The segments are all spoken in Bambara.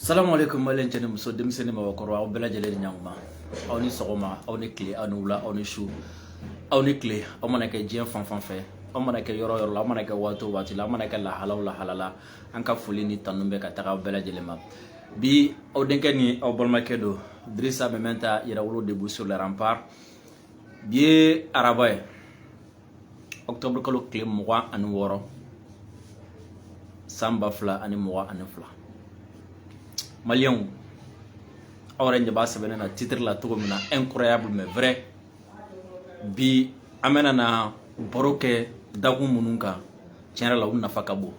Salamu alaikum, maliyɛn cɛ ni muso, denmisɛnnin, mabakɔrɔ, aw bɛɛ lajɛlen ni ɲankuma, aw ni sɔgɔma, aw ni tile, aw ni wula, aw ni su, aw ni tile. Aw mana kɛ diɲɛ fan fan fɛ, aw mana kɛ yɔrɔ yɔrɔ la, aw mana kɛ waati o waati la, aw mana kɛ lahala o lahala la, an ka foli ni tanu bɛ ka taga aw bɛɛ lajɛlen ma. Bi, aw denkɛ ni aw balimakɛ don, Dirisa Mɛmɛnta Yɛrɛwolo, debout sur les remparts. Bi ye araba ye, octobre kalo tile 26, san 2022. Maliyɛnw, aw yɛrɛ ɲɛ b'a sɛbɛnnen na titre la cogo min na, incroyable mais vrai. Bi an bɛna na baro kɛ dakun minnu kan, tiɲɛ yɛrɛ la, u nafa ka bon.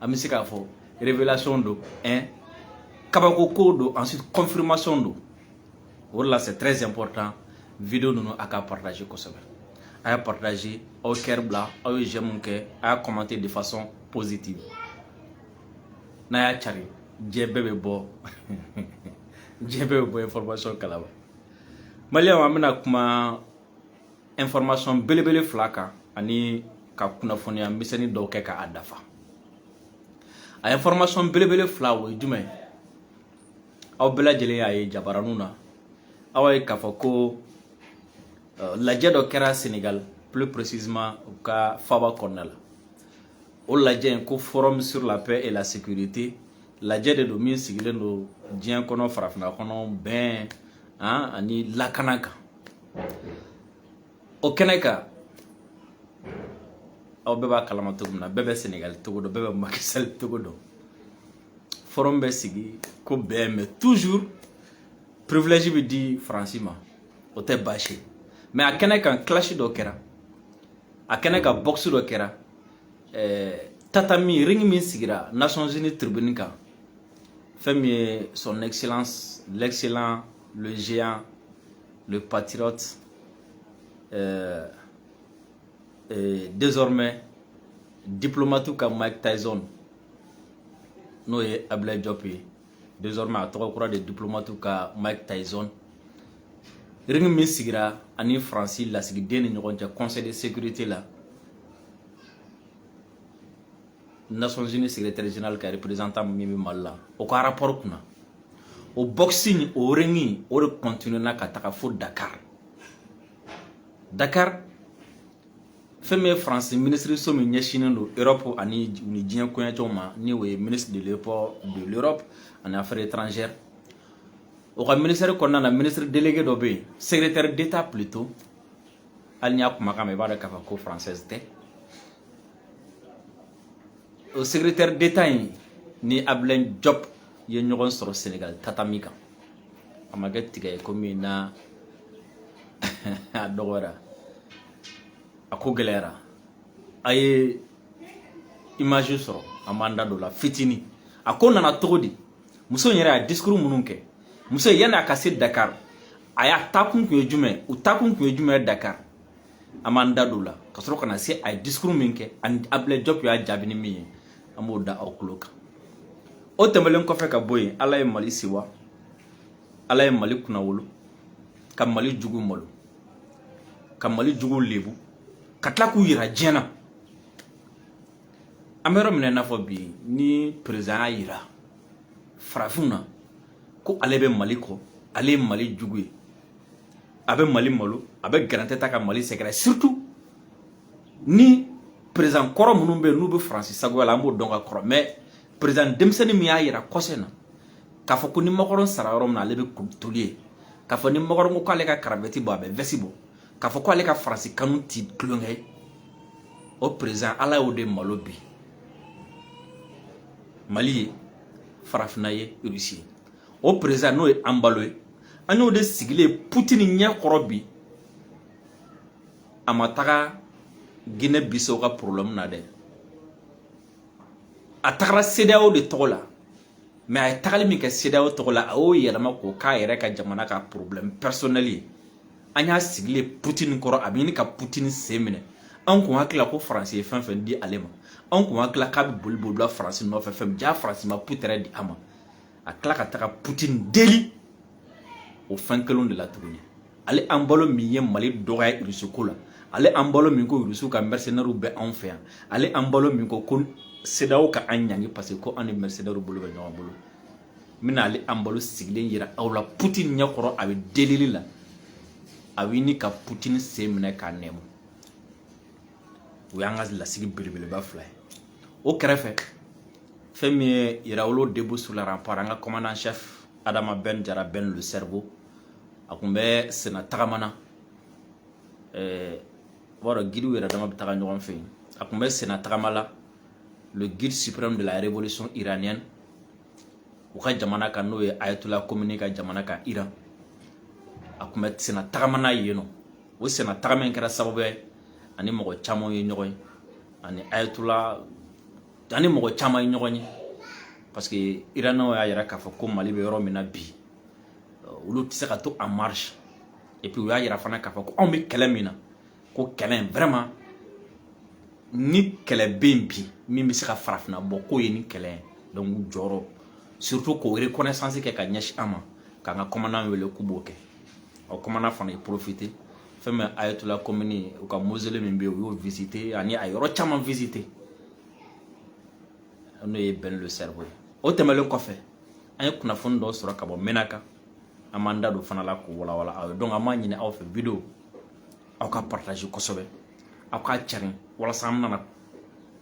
An bɛ se k'a fɔ révélation don, un kabako ko don, ensuite confirmation don. O de la, c'est très important, vidéo ninnu, a ka partager kosɛbɛ. A y'a partager, aw ye cœur bila, aw ye j'aime kɛ, a y'a commenter de façon positive. N'a y'a cari, diɲɛ bɛɛ bɛ bɔ, diɲɛ bɛɛ bɛ bɔ information kalama. Maliyɛnw, an bɛna kuma information belebele fila kan ani ka kunnafoniya misɛnnin dɔw kɛ k'a dafa. A information belebele fila, o ye jumɛn ye? Aw bɛɛ lajɛlen y'a ye jabaraninw na, aw ye k'a fɔ ko lajɛ dɔ kɛra Sénégal, plus précisément u ka faaba kɔnɔna la. O lajɛ in ko Forum sur la paix et la sécurité. Lajɛ de don min sigilen don diɲɛ kɔnɔ, farafinna kɔnɔ, bɛn ani lakana kan. O kɛnɛ kan, aw bɛɛ b'a kalama cogo min na, bɛɛ bɛ Sénégal togo dɔn, bɛɛ bɛ Macky Sall togo dɔn. Forum bɛ sigi ko bɛn, mais toujours privilège bɛ di Faransi ma, o tɛ baasi ye. Mais a kɛnɛ kan, clash dɔ kɛra a kɛnɛ kan, boxe dɔ kɛra, tatami ring min sigira Nations Unies tribune kan. Fɛn min ye son excellence, l'excellent, le géant, le patriote, désormais diplomate ka Mike Tyson, n'o ye Abdoulaye Diop ye, désormais a tɔgɔ kura de diplomate ka Mike Tyson, ring min sigira ani Faransi lasigiden ni ɲɔgɔn cɛ Conseil de sécurité la, Nations Unies secrétaire général ka représentant min bɛ Mali la, o ka rapport kunna, o boxing, o ring, o de continue na ka taga fo Dakar. Dakar, fɛn min ye Faransi ministre so min ɲɛsinnen don Europe ani ni diɲɛ koɲɛcɛw ma, ni o ye ministre de l'Europe ani affaires étrangères, o ka ministère kɔnɔna na, ministre délégué dɔ bɛ yen, secrétaire d'État plutôt. Hali n'i y'a kumakan mɛn, i b'a dɔn k'a fɔ ko française tɛ. O secrétaire d'État in ni Abdoulaye Diop ye ɲɔgɔn sɔrɔ Sénégal tatami kan. A ma kɛ tigɛ ye komi na, a dɔgɔyara, a ko gɛlɛyara. A ye image sɔrɔ, an b'an da don la fitinin. A ko nana cogo di? Muso in yɛrɛ a discours minnu kɛ, muso in, yanni a ka se Dakar, a y'a taakun kun ye jumɛn? U taakun kun ye jumɛn ye Dakar? An b'an da don o la ka sɔrɔ ka na se a ye discours min kɛ ani Abdoulaye Diop y'a jaabi ni min ye, an b'o da aw tulo kan. O tɛmɛnen kɔfɛ ka bɔ yen, Ala ye Mali sewa, Ala ye Mali kunnawolo, ka Mali jugu malo, ka Mali jugu lebu, ka tila k'u yira diɲɛ na. An bɛ yɔrɔ min na i n'a fɔ bi, ni président y'a yira farafinw na ko ale bɛ Mali kɔ, ale ye Mali jugu ye, a bɛ Mali malo, a bɛ gɛrɛntɛ ta ka Mali sɛgɛrɛ, surtout ni président kɔrɔ minnu bɛ yen n'u bɛ Faransi sagoya la, an b'o dɔn ka kɔrɔ. Mais président denmisɛnnin min y'a yira kɔsɛ na k'a fɔ ko ni Macron sara yɔrɔ min na, ale bɛ toli ye, k'a fɔ ni Macron ko k'ale ka cravate bɔ, a bɛ veste bɔ, k'a fɔ k'ale ka Faransi kanu ti tulonkɛ ye, o président, Ala y'o de malo bi Mali ye, farafinna ye, Rusi ye. O président, n'o ye Embalo ye, an y'o de sigilen Poutine ɲɛ kɔrɔ bi. A ma taga Guinée Bissau ka problème na dɛ, a tagara CEDEAO de tɔgɔ la. Mais a ye tagali min kɛ CEDEAO tɔgɔ la, a y'o yɛlɛma k'o k'a yɛrɛ ka jamana ka problème personnel ye. An y'a sigilen Poutine kɔrɔ, a bɛ ɲini ka Poutine sen minɛ. Anw kun hakili la ko Faransi ye fɛn fɛn di ale ma, anw kun hakili la k'a bɛ boli boli bila Faransi nɔfɛ, fɛn ja Faransi ma putɛrɛ di a ma. A tila ka taga Poutine deli o fɛn kelenw de la tuguni. Ale Embalo min ye Mali dɔgɔya Irisi ko la, ale Embalo min ko Irisiw ka mercenaires bɛ anw fɛ yan, ale Embalo min ko ko CEDEAO ka an ɲangi parce que ko an ni mercenaires bolo bɛ ɲɔgɔn bolo. N bɛna Ale Embaló sigilen yira aw la Poutine ɲɛkɔrɔ, a bɛ delili la, a bɛ ɲini ka Poutine sen minɛ k'a nɛmu. O y'an ka lasigi belebeleba fila ye. O kɛrɛfɛ, fɛn min ye Yɛrɛwolo debout sur la rempart, an ka commandant chef Adama Ben Jara Ben le cerveau, a kun bɛ senna tagama na. O b'a dɔn guidew yɛrɛ dama bɛ taga ɲɔgɔn fɛ yen. A kun bɛ senna tagama la, le guide suprême de la révolution iranienne, u ka jamana kan, n'o ye Ayatollah Khomeini ka jamana kan, Iran. A kun bɛ senna tagama na yen nɔ. O senna tagama in kɛra sababu ye ani mɔgɔ caman ye ɲɔgɔn ye, ani Ayatollah, ani mɔgɔ caman ye ɲɔgɔn ye, parce que Iranɛw y'a yira k'a fɔ ko Mali bɛ yɔrɔ min na bi, olu tɛ se ka to en marche. Et puis u y'a yira fana k'a fɔ ko anw bɛ kɛlɛ min na, ko kɛlɛ in vraiment, ni kɛlɛ bɛ yen bi min bɛ se ka farafinna bɔ, k'o ye ni kɛlɛ ye. Donc u jɔyɔrɔ, surtout k'o reconnaissance kɛ ka ɲɛsin an ma, k'an ka commandant wele k'u b'o kɛ. Ɔ, commandant fana ye profiter fɛn min, Ayatollah Khomeini u ka mausolée min bɛ yen, u y'o visiter, ani a yɔrɔ caman visiter, n'o ye Ben le cerveau ye. O tɛmɛnen kɔfɛ, an ye kunnafoni dɔw sɔrɔ ka bɔ Menaka, an b'an da don fana la k'o walawala aw ye. Donc an b'a ɲini aw fɛ, vidéo aw ka partage kosɛbɛ, aw k'a cari, walasa an bɛna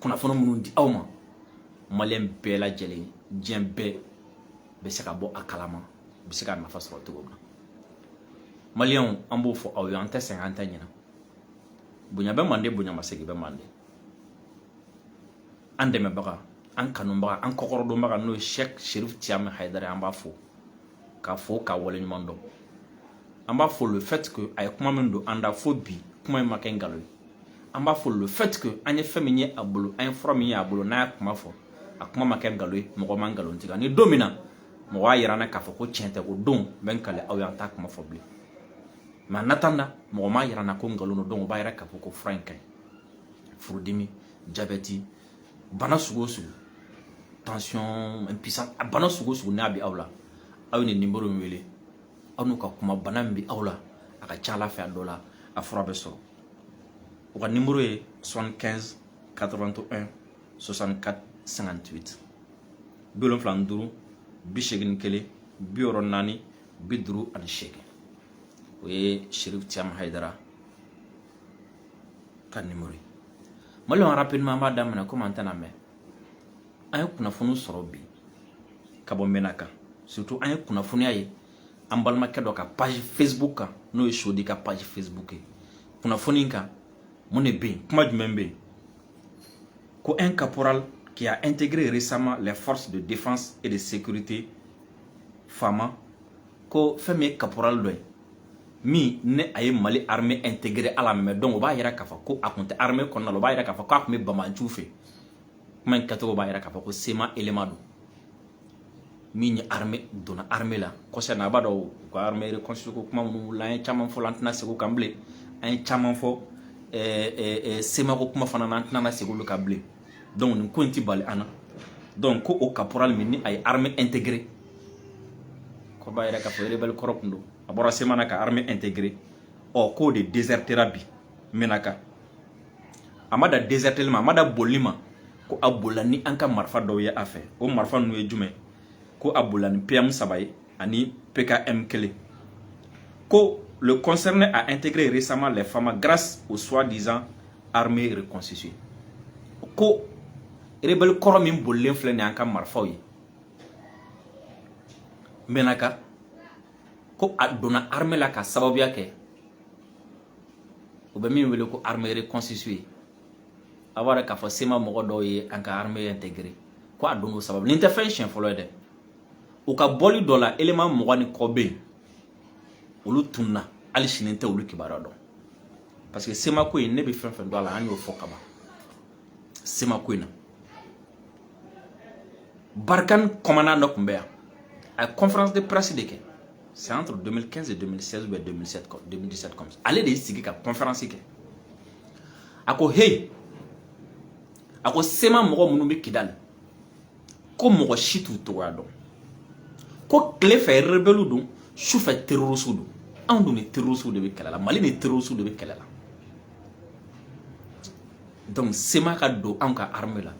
kunnafoni minnu di aw ma, Malien bɛɛ lajɛlen, diɲɛ bɛɛ bɛ se ka bɔ a kalama, u bɛ se ka nafa sɔrɔ cogo min na. Malienw, an b'o fɔ aw ye, an tɛ sɛgɛn, an tɛ ɲinɛ. Bonya bɛ mande, bonya ma segin bɛ mande. An dɛmɛbaga, an kanubaga, an kɔkɔrɔdonbaga, n'o ye Cheikh Chérif Thiam Haidara, an b'a fo k'a fo k'a waleɲuman dɔn. An b'a fɔ le fait que a ye kuma min don an da, fo bi kuma in ma kɛ nkalon ye. An b'a fɔ le fait que an ye fɛn min ye a bolo, an ye fura min ye a bolo, n'a ye kuma fɔ, a kuma ma kɛ nkalon ye, mɔgɔ ma nkalon tigɛ. Ni don min na mɔgɔ y'a yira n na k'a fɔ ko tiɲɛ tɛ, o don n bɛ n kale aw ye, an t'a kuma fɔ bilen. Mais en attendant, mɔgɔ m'a yira n na ko nkalon don. Donc o b'a yira k'a fɔ ko fura in ka ɲi. Furudimi, jabɛti, bana sugu o sugu, tension, impuissance, a bana sugu o sugu n'a bɛ aw la, aw ye nin numéro in wele, aw n'u ka kuma. Bana min bɛ aw la, a ka ca ala fɛ, a dɔ la a fura bɛ sɔrɔ. U ka numéro ye 75 81 64 58, 75 81 64 58. O ye Chérif Thiam Haidara ka numéro ye. Malienw, rapidement an b'a daminɛ komi an tɛna mɛn. An ye kunnafoni sɔrɔ bi ka bɔ Menaka. Surtout an ye kunnafoniya ye an balimakɛ dɔ ka page Facebook kan, n'o ye Sodi ka page Facebook ye. Kunnafoni kan, mun de bɛ yen? Kuma jumɛn bɛ yen? Ko un caporal qui a intégré récemment les forces de défense et de sécurité FAMA, ko fɛn min ye caporal dɔ ye min ne a ye Mali armée intégré ala mɛ. Donc o b'a yira k'a fɔ ko a kun tɛ armée kɔnɔna la. O b'a yira k'a fɔ k'a kun bɛ banbaanciw fɛ. Kuma in kɛcogo b'a yira k'a fɔ ko CMA élément don min ye armée donna armée la kɔsɛ na. A b'a dɔn u ka armée reconstruction ko kuma minnu wulila, an ye caman fɔ la, an tɛna segin o kan bilen. An ye caman fɔ CMA ko kuma fana na, an tɛna segin olu kan bilen. Donc nin ko in ti bali an na. Donc ko o caporal min ni a ye armée intégré, ko b'a yira k'a fɔ rebelle kɔrɔ kun don, a bɔra CMA na ka armée intégré. Ɔ, k'o de désertera bi Menaka. A ma da déserteli ma, a ma da bolili ma, ko a bolila ni an ka marifa dɔw ye a fɛ. O marifa ninnu ye jumɛn? Ko a bolila ni PM 3 ye ani PKM 1. Ko le concerné a intégré récemment les FAMA grâce au soi-disant armée reconstituée. Ko rebelle kɔrɔ min bolilen filɛ nin ye an ka marifaw ye Menaka, ko a donna armée la ka sababuya kɛ u bɛ min wele ko armée reconstituée. A b'a dɔn k'a fɔ CMA mɔgɔ dɔw ye an ka armée intégré, ko a donn'o sababu. Nin tɛ fɛn siɲɛ fɔlɔ ye dɛ. U ka bɔli dɔ la, élément 20 ni kɔ bɛ yen, olu tununa, hali sini tɛ olu kibaruya dɔn. Parce que CMA ko in, ne bɛ fɛn fɛn dɔn a la, an y'o fɔ ka ban. CMA ko in na, Barkhane commandant dɔ tun bɛ yan, a ye conférence de presse de kɛ. C'est entre 2015 et 2016 ou bien 2007, 2017 comme ça. Ale de y'i sigi ka conférence kɛ. A ko hey, a ko CMA mɔgɔ minnu bɛ Kidali, ko mɔgɔ si t'u tɔgɔya dɔn, ko tile fɛ rebelle don, sufɛ terroriste don. Anw dun ni terroriste de bɛ kɛlɛ la, Mali ni terroriste de bɛ kɛlɛ la. Donc CMA ka don anw ka armée la,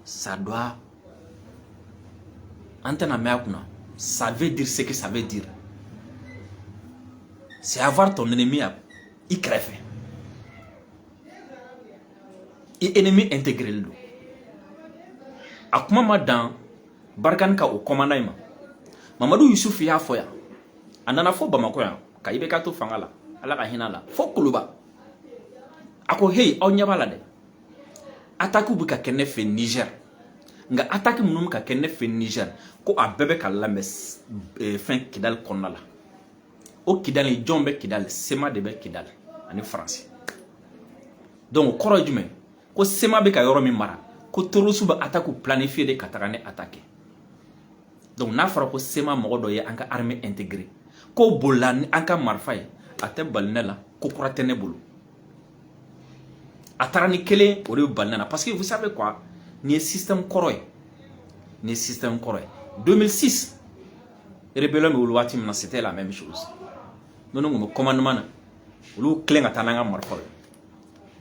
ça doit An tɛna mɛn a kunna. Ça veut dire ce que ça veut dire, c'est avoir ton ennemi i kɛrɛfɛ, i ennemi intégré don. A kuma ma dan Barkhane ka o commandant in ma. Mamadu Yusufu y'a fɔ yan, a nana fɔ Bamakɔ yan ka IBK to fanga la, Ala ka hinɛ la, fo Kuluba. A ko: "Hey, aw ɲɛ b'a la dɛ, attaque bɛ ka kɛ ne fɛ Niger, nka attaque minnu bɛ ka kɛ ne fɛ Niger, ko a bɛɛ bɛ ka lamɛn fɛn Kidali kɔnɔna la." O Kidali, jɔn bɛ Kidali? CMA de bɛ Kidali ani Faransi. Donc o kɔrɔ ye jumɛn? Ko CMA bɛ ka yɔrɔ min mara, ko terroriste bɛ attaque planifier de ka taga ni attaque. Donc n'a fɔra ko CMA mɔgɔ dɔ ye an ka armée intégré, ko bolila ni an ka marifa ye, a tɛ bali ne la, ko kura tɛ ne bolo. A taara ni kelen, o de bɛ bali ne la, parce que vous savez quoi, nin ye système kɔrɔ ye, nin ye système kɔrɔ ye. 2006 rébellion bɛ wuli waati min na, c'était la même chose. Minnu tun bɛ commandement na, olu tilen ka taa n'an ka marifaw ye.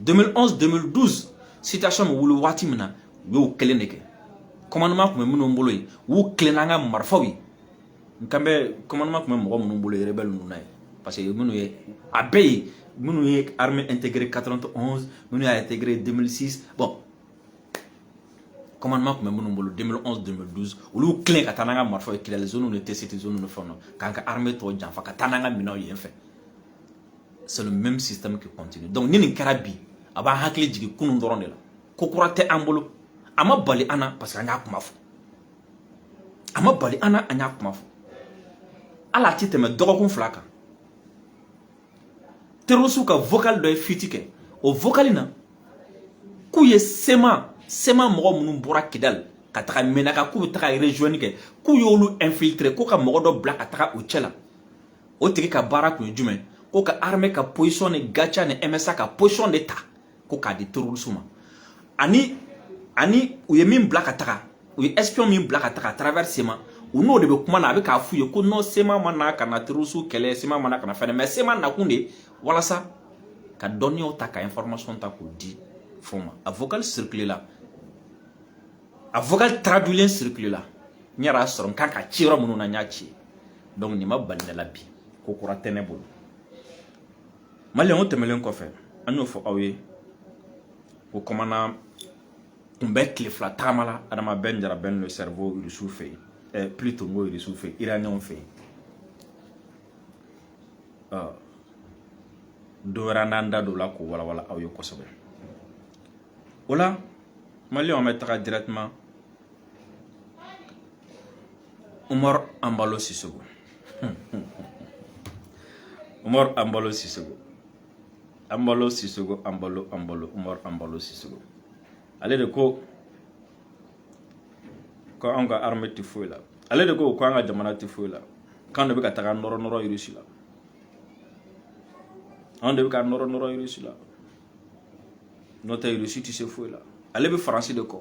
2011, 2012 situation bɛ wuli waati min na, u y'o kelen de kɛ. Commandement tun bɛ minnu bolo yen, u y'u tilen n'an ka marifaw ye. N kan bɛ commandement tun bɛ mɔgɔ minnu bolo yen, rebelle ninnu na ye, parce que minnu ye a bɛɛ ye, minnu ye armée intégrée 91, minnu y'a intégré 2006, bon, commandement tun bɛ minnu bolo 2011, 2012, olu tilen ka taa n'an ka marifaw ye Kidali zone ni TCT zone ni fɛnw na, k'an ka armée tɔ janfa ka taa n'an ka minɛnw yen fɛ. C'est le même système qui continue. Donc ni nin kɛra bi, a b'an hakili jigin kunun dɔrɔn de la. Ko kura tɛ an bolo. A ma bali an na, parce que an y'a kuma fɔ. A ma bali an na, an y'a kuma fɔ. Hali a ti tɛmɛ dɔgɔkun 2 kan, terroriste ka vocal dɔ ye fuite kɛ. O vocal na, k'u ye CMA mɔgɔ minnu bɔra Kidali ka taga Menaka, k'u bɛ taga rejoindre kɛ, k'u y'olu infiltrer, ko ka mɔgɔ dɔ bila ka taga u cɛ la. O tigi ka baara kun ye jumɛn? Ko ka armée ka position ni GATIA ni MSA ka position de ta ko k'a di terroriste ma. Ani u ye min bila ka taga, u ye espion min bila ka taga à travers CMA, u n'o de bɛ kuma na. A bɛ k'a f'u ye ko non, CMA ma na ka na terroriste kɛlɛ, CMA ma na ka na fɛnɛ, mais CMA nakun de walasa ka dɔnniyaw ta, ka information ta k'o di fɛnw ma. A vocal circulé la, a vocal traduit circulé la. N yɛrɛ y'a sɔrɔ n kan ka ci yɔrɔ minnu na, n y'a ci. Donc nin ma bali ne la bi, ko kura tɛ ne bolo. Maliyɛn, o tɛmɛnen kɔfɛ, an y'o fɔ aw ye ko commandant tun bɛ tile 2 tagama la, Adama Ben Jara Ben le cerveau, Rusiw fɛ yen, plutôt n ko Rusiw fɛ yen, Iraniyɛnw fɛ yen. Don wɛrɛ an n'an da don o la k'o walawala aw ye kosɛbɛ. O la, maliyɛnw, an bɛ taga directement Umar Ambalo Sissoco. Umar Ambalo Sissoco, Ambalo Sissoco, Ambalo, Ambalo, Umar Ambalo Sissoco, ale de ko ko anw ka armée tɛ foyi la. Ale de ko ko an ka jamana tɛ foyi la, k'an de bɛ ka taga nɔrɔ nɔrɔ Russie la, anw de bɛ ka nɔrɔ nɔrɔ Russie la, n'o tɛ Russie tɛ se foyi la. Ale bɛ Faransi de kɔ,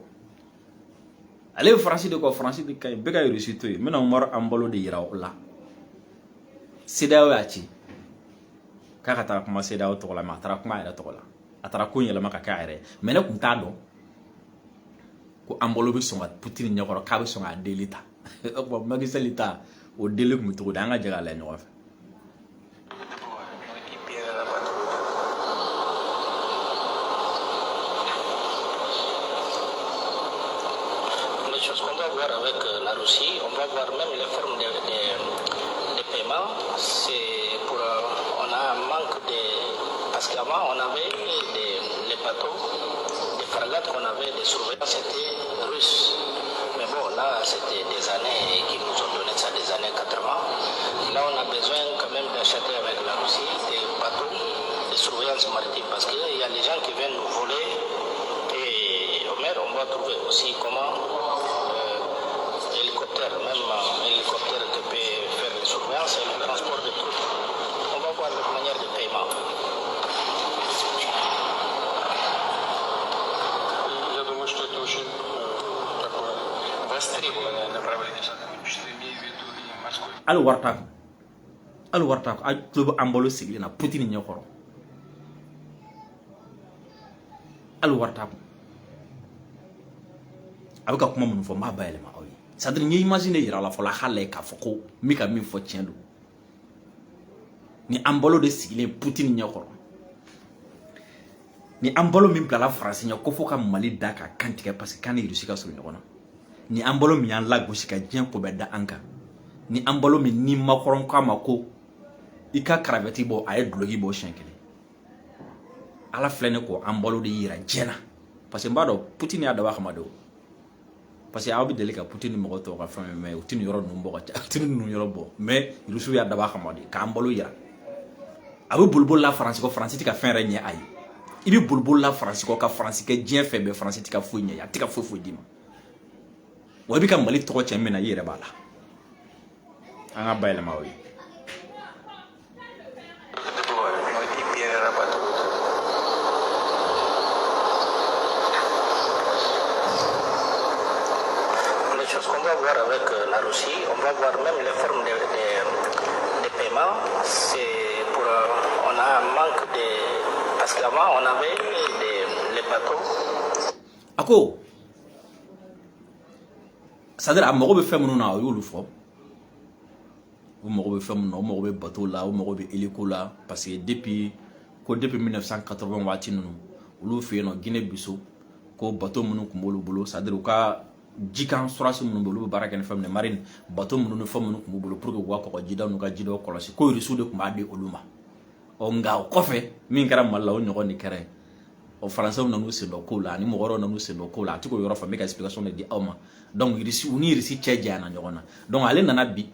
ale bɛ Faransi de kɔ, Faransi de ka ɲi, bɛɛ ka Russie to yen. N bɛna Umaru Ambalo de yira o la. CEDEAO y'a ci k'a ka taga kuma CEDEAO tɔgɔ la, mais a taara kuma a yɛrɛ tɔgɔ la, a taara ko in yɛlɛma ka kɛ a yɛrɛ ye. Mais ne tun t'a dɔn ko Ambalo bɛ sɔn ka Poutine ɲɛkɔrɔ, k'a bɛ sɔn k'a deli ta. O tuma Macky Sall ta, o deli tun bɛ cogo di? An ka jɛ k'a lajɛ ɲɔgɔn fɛ. Les choses qu'on va voir avec la Russie, on va voir même les formes de paiement. C'est pour, on a un manque de. Parce qu'avant, on avait les bateaux, des frégates qu'on avait, des surveillances, c'était russe. Mais bon, là, c'était des années qui nous ont donné ça, des années 80. Là, on a besoin quand même d'acheter avec la Russie des bateaux de surveillance maritime parce qu'il y a les gens qui viennent nous voler. Et au mer, on va trouver aussi comment hélicoptère, même un hélicoptère qui peut faire les surveillances et le transport de troupes. On va voir la manière de paiement. Я думаю, что это очень такое востребованное направление сотрудничества, имея в виду и морской Hali wari t'a kun, hali wari t'a kun. A tulo bɛ Ambalo sigilen na Poutine ɲɛkɔrɔ, hali wari t'a kun. A bɛ ka kuma minnu fɔ, n b'a bayɛlɛma aw ye. C'est à dire, n ye image de yira a la fɔlɔ, a k'a lajɛ k'a fɔ ko n bɛ ka min fɔ tiɲɛ don. Ni Embalo de sigilen Poutine ɲɛkɔrɔ, ni Embalo min bilala Faransi ɲɛ ko fo ka Mali da ka kan tigɛ parce que k'an ni Rusi ka surun ɲɔgɔn na, ni Embalo min y'an lagosi ka diɲɛ ko bɛɛ da an kan, ni Embalo min ni Macron k'a ma ko i ka karavɛti bɔ, a ye duloki bɔ siɲɛ kelen. Ala filɛ ne k'o Embalo de yira diɲɛ na, parce que n b'a dɔn Poutine y'a dabɔ a kama de o, parce que aw bɛ deli ka Poutine ni mɔgɔ tɔw ka fɛn mɛn, u tɛ nin yɔrɔ ninnu bɔ ka ca, u tɛ ninnu yɔrɔ bɔ, mais Rusiw y'a dabɔ a kama de k'an balo yira. A bɛ boliboli la Faransi kɔ, Faransi tɛ ka fɛn yɛrɛ ɲɛ a ye. I bɛ boliboli la Faransi kɔ ka Faransi kɛ diɲɛ fɛn bɛɛ, Faransi tɛ ka foyi ɲɛ, a tɛ ka foyi foyi d'i ma. Wa i bɛ ka Mali tɔgɔ cɛ min na, i yɛrɛ b'a la. An ka bayɛlɛma o ye. Добывают, но и перерабатывают. Les choses qu'on va voir avec la Russie, on va voir même les formes de paiement. C'est pour, on a un manque de. Parce qu'avant, on avait les bateaux. A ko, c'est à dire, a mago bɛ fɛn minnu na, o y'olu fɔ. U mago bɛ fɛn minnu na, u mago bɛ bateau la, u mago bɛ hélico la, parce que depuis 1980 waati ninnu, olu fɛ yen nɔ Guinée Bissau, ko bateau minnu tun b'olu bolo, c'est à dire u ka jikan sɔrɔsi minnu bɛ, olu bɛ baara kɛ ni fɛn min ye, marine bateau minnu ni fɛn minnu tun b'u bolo pour que k'u ka kɔgɔjidaw n'u ka jidaw kɔlɔsi, ko Irisiw de tun b'a di olu ma. Ɔ nka o kɔfɛ, min kɛra Mali la, o ɲɔgɔn de kɛra yen. Ɔ Faransɛw nan'u sen dɔ kow la, ani mɔgɔ wɛrɛw nan'u sen dɔ kow la. A ti k'o yɔrɔ fɔ, n bɛ ka explication de di aw ma. Donc Irisi, u ni Irisi cɛ janyana ɲɔgɔn na. Donc ale nana bi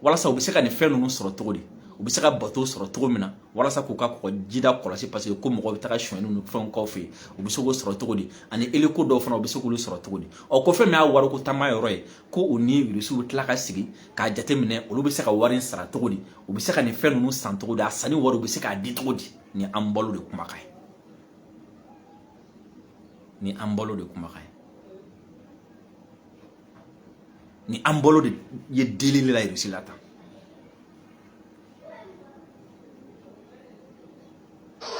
walasa u bɛ se ka nin fɛn ninnu sɔrɔ cogo di, u bɛ se ka bateau sɔrɔ cogo min na walasa k'u ka kɔgɔjida kɔlɔsi, parce que ko mɔgɔw bɛ taga sonyɛniw ni fɛnw k'aw fɛ yen, u bɛ se k'o sɔrɔ cogo di, ani hélico dɔw fana, u bɛ se k'olu sɔrɔ cogo di. Ɔ ko fɛn min y'a wariko taama yɔrɔ ye, ko u ni Irisiw bɛ tila ka sigi k'a jateminɛ, olu bɛ se ka wari in sara cogo di, u bɛ se ka nin fɛn ninnu san cogo di, a sanni wari u bɛ se k'a di cogo di. Ni Embalo de kumakan ye, ni Embalo de kumakan ye, ni Embalo de ye delili la Irisi la tan.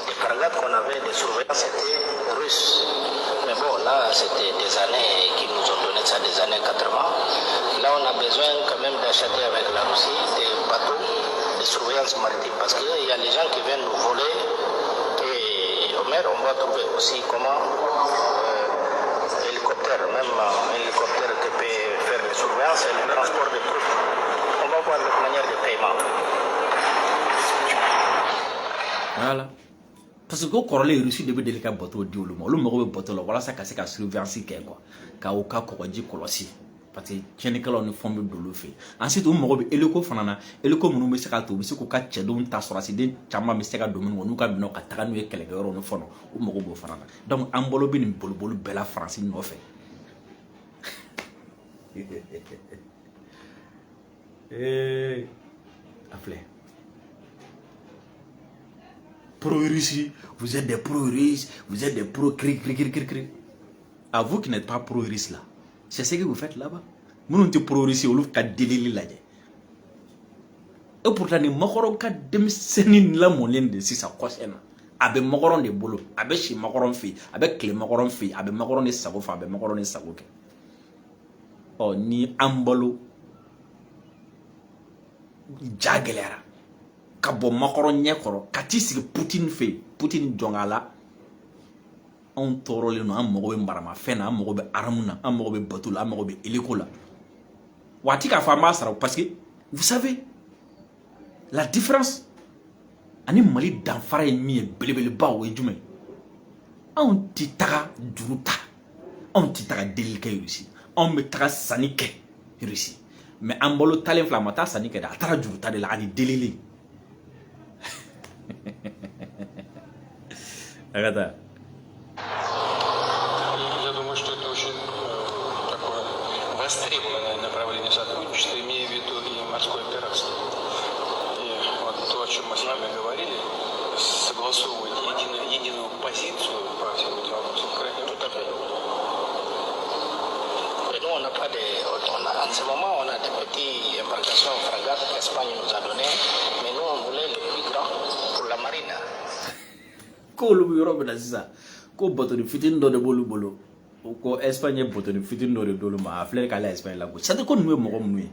Les frégates qu'on avait de surveillance, c'était russe. Mais bon, là, c'était des années qui nous ont donné ça, des années 80. Là, on a besoin quand même d'acheter avec la Russie des bateaux de surveillance maritime parce qu'il y a les gens qui viennent nous voler. Et au mer, on va trouver aussi comment hélicoptère, même un hélicoptère qui peut faire des surveillances et le transport des troupes. On va voir notre manière de paiement. Voilà. Parce que ko kɔrɔlen, Rusi de bɛ deli ka bateau di olu ma. Olu mago bɛ bateau la walasa ka se ka surveillance kɛ quoi, ka u ka kɔgɔji kɔlɔsi, parce que tiɲɛnikɛlaw ni fɛnw bɛ don olu fɛ yen. Ensuite, u mago bɛ hélico fana na, hélico minnu bɛ se k'a to u bɛ se k'u ka cɛdenw ta, sɔrɔsiden caman bɛ se ka don minnu kɔnɔ n'u ka minɛnw ka taga n'u ye kɛlɛkɛyɔrɔ ni fɛnw, u mago b'o fana na. Donc Embalo bɛ nin boliboli bɛɛ la Faransi nɔfɛ. Ee, a filɛ, pro-Russie, vous êtes des pro-Russes, vous êtes des pro-cri, cri, cri, cri, cri. À vous qui n'êtes pas pro-Russe là, c'est ce que vous faites là-bas. Minnu tɛ pro-Russie, olu ka delili lajɛ. Et pourtant ni Macron ka denmisɛnnin lamɔlen de sisan kɔsɛn na, a bɛ Macron de bolo, a bɛ si Macron fɛ yen, a bɛ tile Macron fɛ yen, a bɛ Macron de sago fɛ, a bɛ Macron de sago kɛ. Ɔ ni Embalo ja gɛlɛyara ka bɔ Macron ɲɛ kɔrɔ ka t'i sigi Poutine fɛ yen, Poutine jɔn la. Anw tɔɔrɔlen don, an mago bɛ maramafɛn na, an mago bɛ arme na, an mago bɛ bateau la, an mago bɛ hélico la. Waati k'a fɔ an b'a sara, parce que vous savez la différence ani Mali danfara ye min ye belebeleba, o ye jumɛn? Anw ti taga juru ta, anw ti taga delili kɛ Rusi, anw bɛ taga sanni kɛ Rusi. Mais Embalo talen filɛ, a ma taa sanni kɛ dɛ, a taara juru ta de la ani delili. A ka taa. Я думаю, что это очень такое востребованное направление сотрудничества, имея в виду и морское пиратство. И вот то, о чем мы с вами говорили, согласовывать единую позицию по всем этим вопросам крайне Tout à fait. Et nous, on n'a pas de. On a, en ce moment, on a des petites embarcations frégates qu'Espagne nous a données, mais nous, on voulait le plus grand pour la marine. K'olu bɛ yɔrɔ min na sisan, ko batoni fitinin dɔ de b'olu bolo. Ko Espagne ye botoni fitinin dɔ de d'olu ma, a filɛ k'ale Espagne lagosi. C'est à dire ko ninnu ye mɔgɔ minnu ye.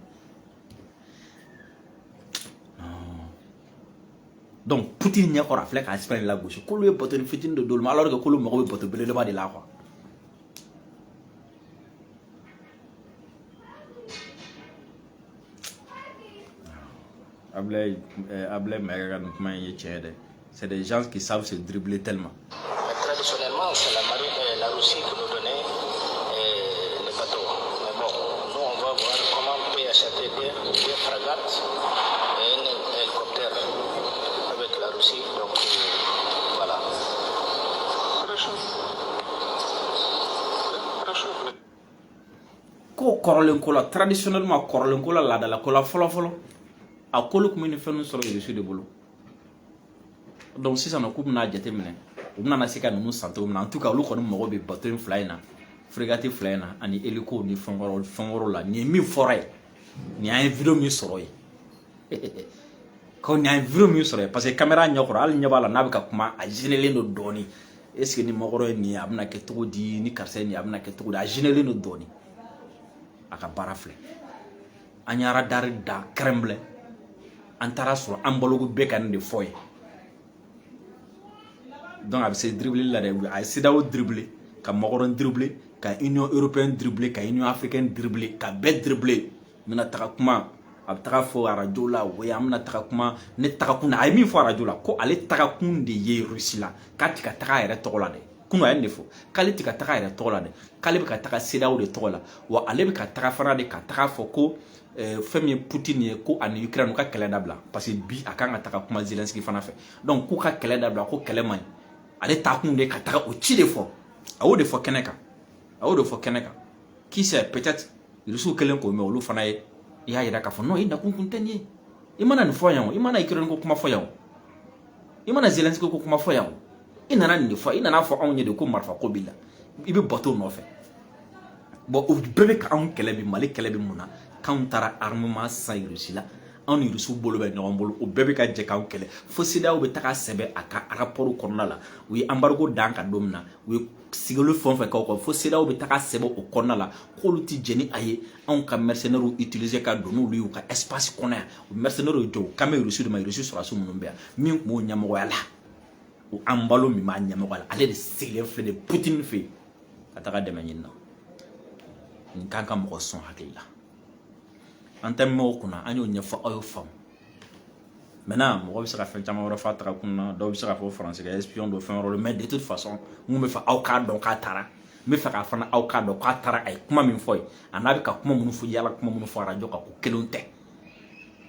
Donc Poutine ɲɛkɔrɔ, a filɛ ka Espagne lagosi k'olu ye batoni fitinin dɔ d'olu ma, alors que k'olu mago bɛ bato belebeleba de la quoi. Ablaye, Ablaye Maïga ka nin kuma in ye tiɲɛ dɛ. C'est des gens qui savent se dribbler tellement. Mais traditionnellement, c'est la marine, la Russie qui nous donnait les bateaux. Mais bon, nous, on va voir comment on peut acheter deux frégates et un hélicoptère avec la Russie. Donc, voilà. Хорошо. Хорошо. Ko kɔrɔlen ko la, traditionnellement, kɔrɔlen ko la, laadala ko la, fɔlɔ fɔlɔ, a k'olu tun bɛ nin fɛn ninnu sɔrɔ Russie de bolo. Donc sisan nɔ, k'u bɛna jateminɛ u bɛna se ka ninnu san cogo min na. En tout cas, olu kɔni mago bɛ bateau in fila in na, frégate fila in na, ani hélico ni fɛn wɛrɛw, fɛn wɛrɛw la. Nin ye min fɔra ye, nin y'an ye vidéo min sɔrɔ ye, ko nin y'an ye vidéo min sɔrɔ ye, parce que caméra ɲɛkɔrɔ, hali ɲɛ b'a la n'a bɛ ka kuma, a gênélen don dɔɔni. Est ce que ni Macron ye nin ye, a bɛna kɛ cogo di? Ni karisa ye nin ye, a bɛna kɛ cogo di? A gênélen don dɔɔni. A ka baara filɛ. An ye radar da Kremlin, an taara sɔrɔ an balogo bɛɛ ka nin de fɔ ye. Donc a bɛ se dribbler la dɛ. A ye CEDEAO dribbler, ka Macron dribbler, ka Union européenne dribbler, ka Union africaine dribbler, ka bɛɛ dribbler. N bɛna taga kuma, a bɛ taga fɔ arajo la: "Oui, an bɛna taga kuma." Ne taga kun na, a ye min fɔ arajo la, ko ale taga kun de ye Russie la, k'a ti ka taga a yɛrɛ tɔgɔ la dɛ. Kunun a ye nin de fɔ, k'ale ti ka taga a yɛrɛ tɔgɔ la dɛ, k'ale bɛ ka taga CEDEAO de tɔgɔ la. Wa ale bɛ ka taga fana de ka taga fɔ ko fɛn min ye Poutine ye, ko ani Ukraine u ka kɛlɛ dabila, parce que bi a kan ka taga kuma Zelensky fana fɛ. Donc k'u ka kɛlɛ dabila, ko kɛlɛ man ɲi. Ale taakun de ka taga o ci de fɔ, a y'o de fɔ kɛnɛ kan, a y'o de fɔ kɛnɛ kan. Qui sait, peut-être Rusiw kɛlen k'o mɛn, olu fana ye i y'a yira k'a fɔ non, i nakun kun tɛ nin ye. I mana nin fɔ yan o, i mana Ukraine ko kuma fɔ yan o, i mana Zelensky ko kuma fɔ yan o, i nana nin de fɔ, i nana fɔ anw ye de ko marifa ko b'i la, i bɛ bateau nɔfɛ. Bon, o bɛɛ bɛ ka anw kɛlɛ bi. Mali kɛlɛ bɛ mun na? K'anw taara armement san Russie la, anw ni Rusiw bolo bɛ ɲɔgɔn bolo. O bɛɛ bɛ ka jɛ k'anw kɛlɛ, fo CEDEAO bɛ taga sɛbɛn a ka rapport kɔnɔna la. U ye embargo d'an kan don min na, u ye sigili fɛn o fɛn kɛ o kɔ, fo CEDEAO bɛ taga sɛbɛn o kɔnɔna la k'olu ti jɛn ni a ye anw ka mercenaires utiliser ka don n'olu ye u ka espace kɔnɔ yan. O mercenaires jɔ, u kan bɛ Russie de ma. Russie sɔrɔdasi minnu bɛ yan, min tun b'o ɲɛmɔgɔya la, o Embalo min b'a ɲɛmɔgɔya la, ale de sigilen filɛ nin ye Poutine fɛ yen ka taga dɛmɛ ɲini na. Nin kan ka mɔgɔ sɔn hakili la. An tɛ mɛn o kunna, an y'o ɲɛfɔ, aw y'o faamu. Maintenant, mɔgɔ bɛ se ka fɛn caman wɛrɛ fɔ a taga kun na. Dɔw bɛ se k'a fɔ Faransi ka espion don, fɛn wɛrɛ don. Mais de toute façon, n kun bɛ fɛ aw k'a dɔn k'a taara. N bɛ fɛ k'a fana aw k'a dɔn k'a taara, a ye kuma min fɔ ye, a n'a bɛ ka kuma minnu fɔ, yala kuma minnu fɔ arajo kan, ko kelenw tɛ.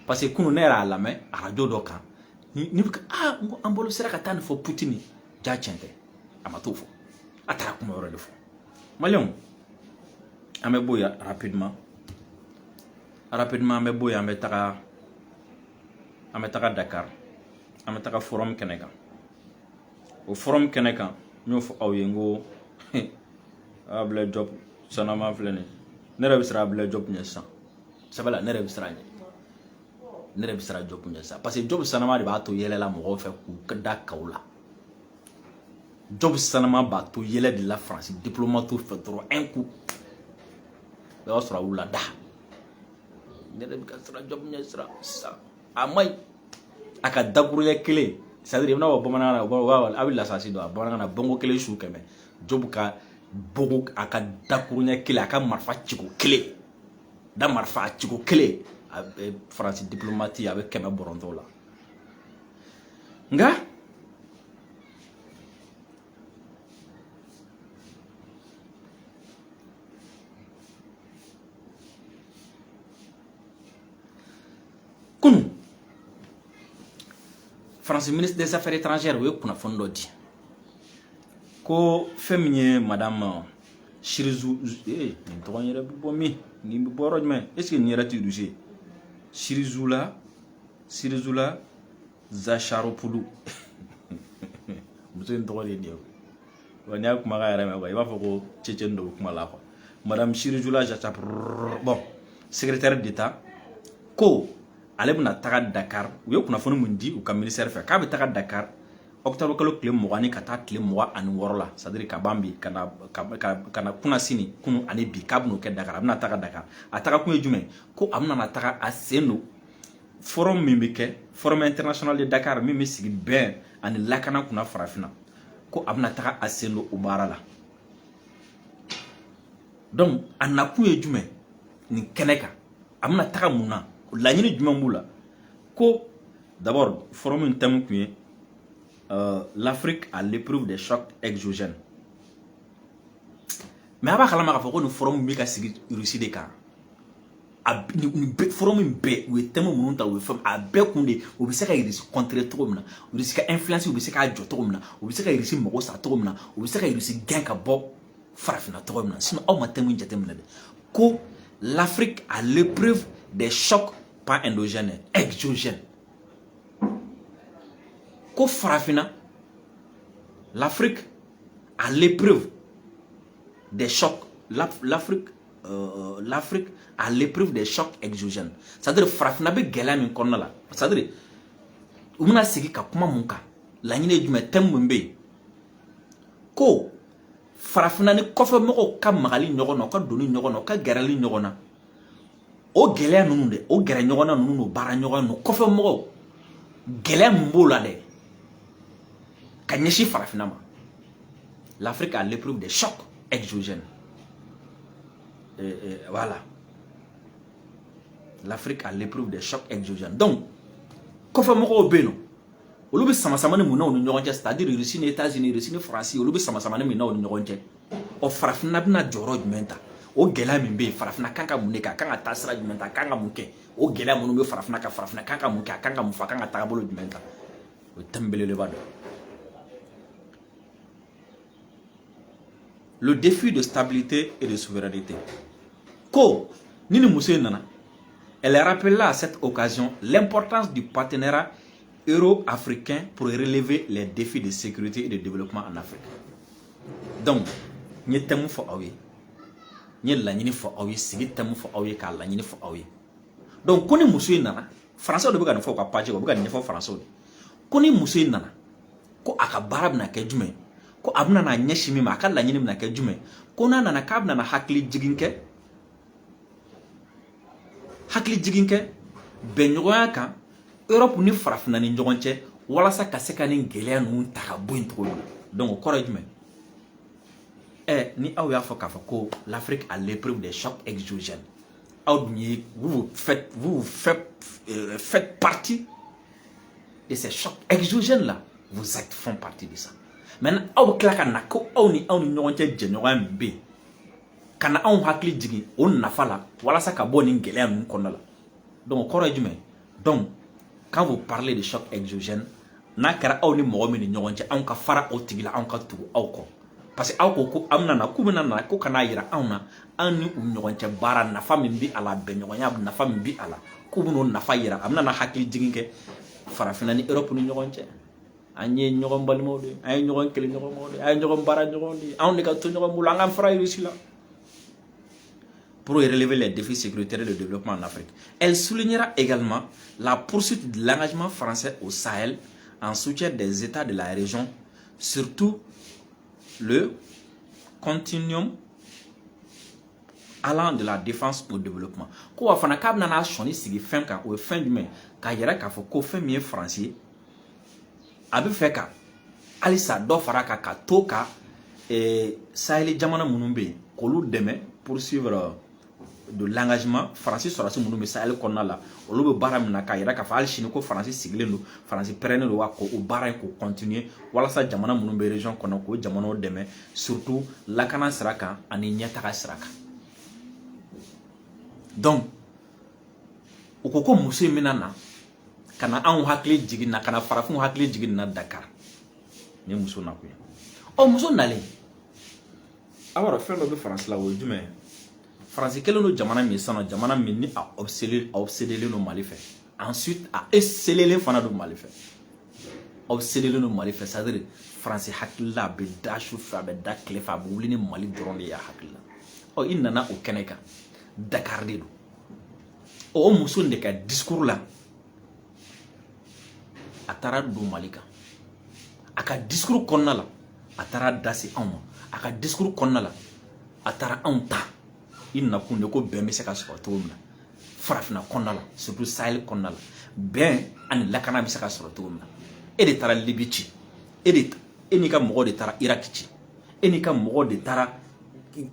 Parce que kunun ne yɛrɛ y'a lamɛn arajo dɔ kan, ni bɛ aa, n ko an bolo sera ka taa nin fɔ Poutine. Ja tiɲɛ tɛ, a ma t'o fɔ, a taara kuma wɛrɛ de fɔ. Maliyɛnw, an bɛ bɔ yen rapidement, rapidement. An bɛ bɔ yen, an bɛ taga Dakar, an bɛ taga forum kɛnɛ kan. O forum kɛnɛ kan, n y'o fɔ aw ye, n ko Ablaye Diop sanama filɛ nin ye. Ne yɛrɛ bɛ siran Ablaye Diop ɲɛ sisan. Sabula ne yɛrɛ bɛ siran ɲɛ, ne yɛrɛ bɛ siran Diop ɲɛ sisan, parce que Diop sanama de b'a to yɛlɛ la mɔgɔw fɛ k'u da kaw la. Diop sanama b'a to yɛlɛ de la Faransi diplomate fɛ dɔrɔn, un coup, o y'a sɔrɔ a wulila da. Ne yɛrɛ bɛ ka siran Diop ɲɛ siran sisan. A ma ɲi, a ka dakuruɲɛ kelen, c'est à dire i bɛna fɔ bamanankan na, u b'a a bɛ lasasi dɔn a bamanankan na, bongo kelen su 100. Diop ka bongo, a ka dakuruɲɛ kelen, a ka marifa ciko kelen da, marifa a ciko kelen, a bɛ Faransi diplomate, a bɛ 100 bɔrɔntɔ la. Nka kunun, Faransi ministre des Affaires étrangères, u ye kunnafoni dɔ di ko fɛn min ye madame Chirizu, nin tɔgɔ in yɛrɛ bɛ bɔ min, nin bɛ bɔ yɔrɔ jumɛn? Est ce que nin yɛrɛ tɛ russe ye? Sirizula, Sirizula Zacharopoulou, muso in tɔgɔ de ye nin ye. Wa n'i y'a kumakan yɛrɛ mɛn quoi, i b'a fɔ ko Tchétchène dɔ bɛ kuma la quoi. Madame Sirizula Zacharopoulou, bon, secrétaire d'État, ko ale bɛna taga Dakar. U ye kunnafoni mun di u ka ministère fɛ, k'a bɛ taga Dakar. Octobre kalo tile 20 ni ka taa tile 26 la, c'est à dire ka ban bi ka na ka na kunna sini kunu ani bi, k'a bɛn'o kɛ Dakar. A bɛna taga Dakar. A taga kun ye jumɛn? Ko a bɛna taga a sen don forum min bɛ kɛ, Forum international de Dakar, min bɛ sigi bɛn ani lakana kunna farafinna, ko a bɛna taga a sen don o baara la. Donc a nakun ye jumɛn nin kɛnɛ kan? A bɛna taga mun na? Laɲini jumɛn b'u la? Ko d'abord, forum in thème kun ye l'Afrique à l'épreuve des chocs exogènes. Mais a b'a kalama k'a fɔ ko nin forum bɛ ka sigi Russie de kan. A nin bɛɛ, forum in bɛɛ, u ye thème minnu ta, u ye fɛn a bɛɛ kun de, u bɛ se ka Russie contrer cogo min na, Russie ka influence u bɛ se k'a jɔ cogo min na, u bɛ se ka Russie mago sa cogo min na, u bɛ se ka Russie gɛn ka bɔ farafinna cogo min na. Sinon aw ma thème in jateminɛ dɛ, ko l'Afrique à l'épreuve des chocs, pas endogènes, exogènes. Ko farafinna, l'Afrique à l'épreuve des chocs, l'Afrique à l'épreuve des chocs exogènes, c'est-à-dire farafinna bɛ gɛlɛya min kɔnɔna la, c'est-à-dire u bɛna sigi ka kuma mun kan? Laɲini ye jumɛn? Thème mun bɛ yen? Ko farafinna ni kɔfɛ mɔgɔw ka magali ɲɔgɔn na, u ka donni ɲɔgɔn na, u ka gɛrɛli ɲɔgɔn na, o gɛlɛya ninnu dɛ, o gɛrɛ ɲɔgɔn na ninnu n'o baara ɲɔgɔn ninnu, kɔfɛ mɔgɔw, gɛlɛya mun b'o la dɛ ka ɲɛsin farafinna ma? L'Afrique à l'épreuve des chocs exogènes. Et voilà, l'Afrique à l'épreuve des chocs exogènes. Donc kɔfɛ mɔgɔw bɛ yen nɔ, olu bɛ sama-samani mun na u ni ɲɔgɔn cɛ? C'est à dire Russie ni États-Unis, Russie ni Faransi, olu bɛ sama-samani min na u ni ɲɔgɔn cɛ. Ɔ, farafinna bɛna jɔyɔrɔ jumɛn ta? O gɛlɛya min bɛ yen, farafinna kan ka mun de kɛ? A kan ka taa sira jumɛn ta? A kan ka mun kɛ? O gɛlɛya minnu bɛ farafinna kan, farafinna kan ka mun kɛ? A kan ka mun fɔ? A kan ka taabolo jumɛn ta? O ye thème belebeleba dɔ ye. Le défi de stabilité et de souveraineté. Ko ni ni muso in nana, elle rappela à cette occasion l'importance du partenariat euro-africain pour relever les défis de sécurité et de développement en Afrique. Donc n ye thème fɔ aw ye, n ye laɲini fɔ aw ye, sigi thème fɔ aw ye, k'a laɲini fɔ aw ye. Donc ko ni muso in nana, Français de bɛ ka nin fɔ u ka page, u bɛ ka nin ɲɛfɔ Français de, ko ni muso in nana, ko a ka baara bɛna kɛ jumɛn? Ko a bɛna n'a ɲɛsin min ma, a ka laɲini bɛna kɛ jumɛn? Ko n'a nana, k'a bɛna hakili jigin kɛ, hakili jigin kɛ bɛnɲɔgɔnya kan Europe ni farafinna ni ɲɔgɔn cɛ, walasa ka se ka nin gɛlɛya ninnu ta ka bɔ yen cogo min na. Donc o kɔrɔ ye jumɛn? Ɛ, ni aw y'a fɔ k'a fɔ ko l'Afrique à l'épreuve des chocs exogènes, aw dun ye, vous vous faites partie de ces chocs exogènes là, vos actes font partie de ça. Maintenant aw bɛ tila ka na ko aw ni ɲɔgɔn cɛ jɛɲɔgɔnya min bɛ yen, ka na anw hakili jigin o nafa la walasa ka bɔ nin gɛlɛya ninnu kɔnɔna la. Donc o kɔrɔ ye jumɛn? Donc quand vous parlez de choc exogène, n'a kɛra aw ni mɔgɔ min ni ɲɔgɔn cɛ, anw ka fara o tigi la, anw ka tugu aw kɔ, parce que aw ko ko an bɛna na, k'u bɛna na, ko ka n'a yira anw na, an ni u ɲɔgɔn cɛ baara nafa min bɛ a la, bɛnɲɔgɔnya nafa min bɛ a la, k'u bɛn'o nafa yira. A bɛna na hakili jigin kɛ farafinna ni Europe ni ɲɔgɔn cɛ. An ye ɲɔgɔn balimaw de ye, an ye ɲɔgɔn kelen ɲɔgɔnmaw de ye, an ye ɲɔgɔn baara ɲɔgɔn de ye, anw de ka to ɲɔgɔn bolo, an k'an fara Russie la. Pour relever les défis sécuritaires et de développement en Afrique. Elle soulignera également la poursuite de l'engagement français au Sahel en soutien des États de la région, surtout le continuum allant de la défense au développement. Ko wa fana k'a bɛna n'a sɔnni sigi fɛn kan, o ye fɛn jumɛn? K'a yira k'a fɔ ko fɛn min ye Faransi ye, a bɛ fɛ ka halisa dɔ fara a kan, ka to ka Sahel jamana minnu bɛ yen, k'olu dɛmɛ, poursuivre de l'engagement. Faransi sɔrɔdasi minnu bɛ Sahel kɔnɔna la, olu bɛ baara min na, k'a yira k'a fɔ hali sini ko Faransi sigilen don, Faransi pɛrɛnnen don wa k'o baara in k'o continuer, walasa jamana minnu bɛ région kɔnɔ, k'o jamanaw dɛmɛ, surtout lakana sira kan ani ɲɛtaga sira kan. Donc u ko ko muso in bɛna na ka na anw hakili jigin na, ka na farafinw hakili jigin na Dakar. Ni muso nakun ye. Ɔ, muso nalen, a b'a dɔn fɛn dɔ bɛ Faransi la, o ye jumɛn ye? Faransi kɛlen don jamana min ye sisan, jamana min ni a obsédélen don Mali fɛ, ensuite a esselelen fana don Mali fɛ, obsédélen don Mali fɛ, c'est à dire Faransi hakilila, a bɛ da su fɛ, a bɛ da tile fɛ, a bɛ wuli ni Mali dɔrɔn de ye a hakili la. Ɔ, i nana o kɛnɛ kan, Dakar de don. O muso in de ka discours la, a taara don Mali kan, a ka discours kɔnɔna la, a taara da se anw ma. A ka discours kɔnɔna la, a taara anw ta i nakun de ko bɛn bɛ se ka sɔrɔ cogo min na farafinna kɔnɔna la, surtout Sahel kɔnɔna la, bɛn ani lakana bɛ se ka sɔrɔ cogo min na. E de taara Libi ci, e de, e n'i ka mɔgɔ de taara Irak ci, e n'i ka mɔgɔ de taara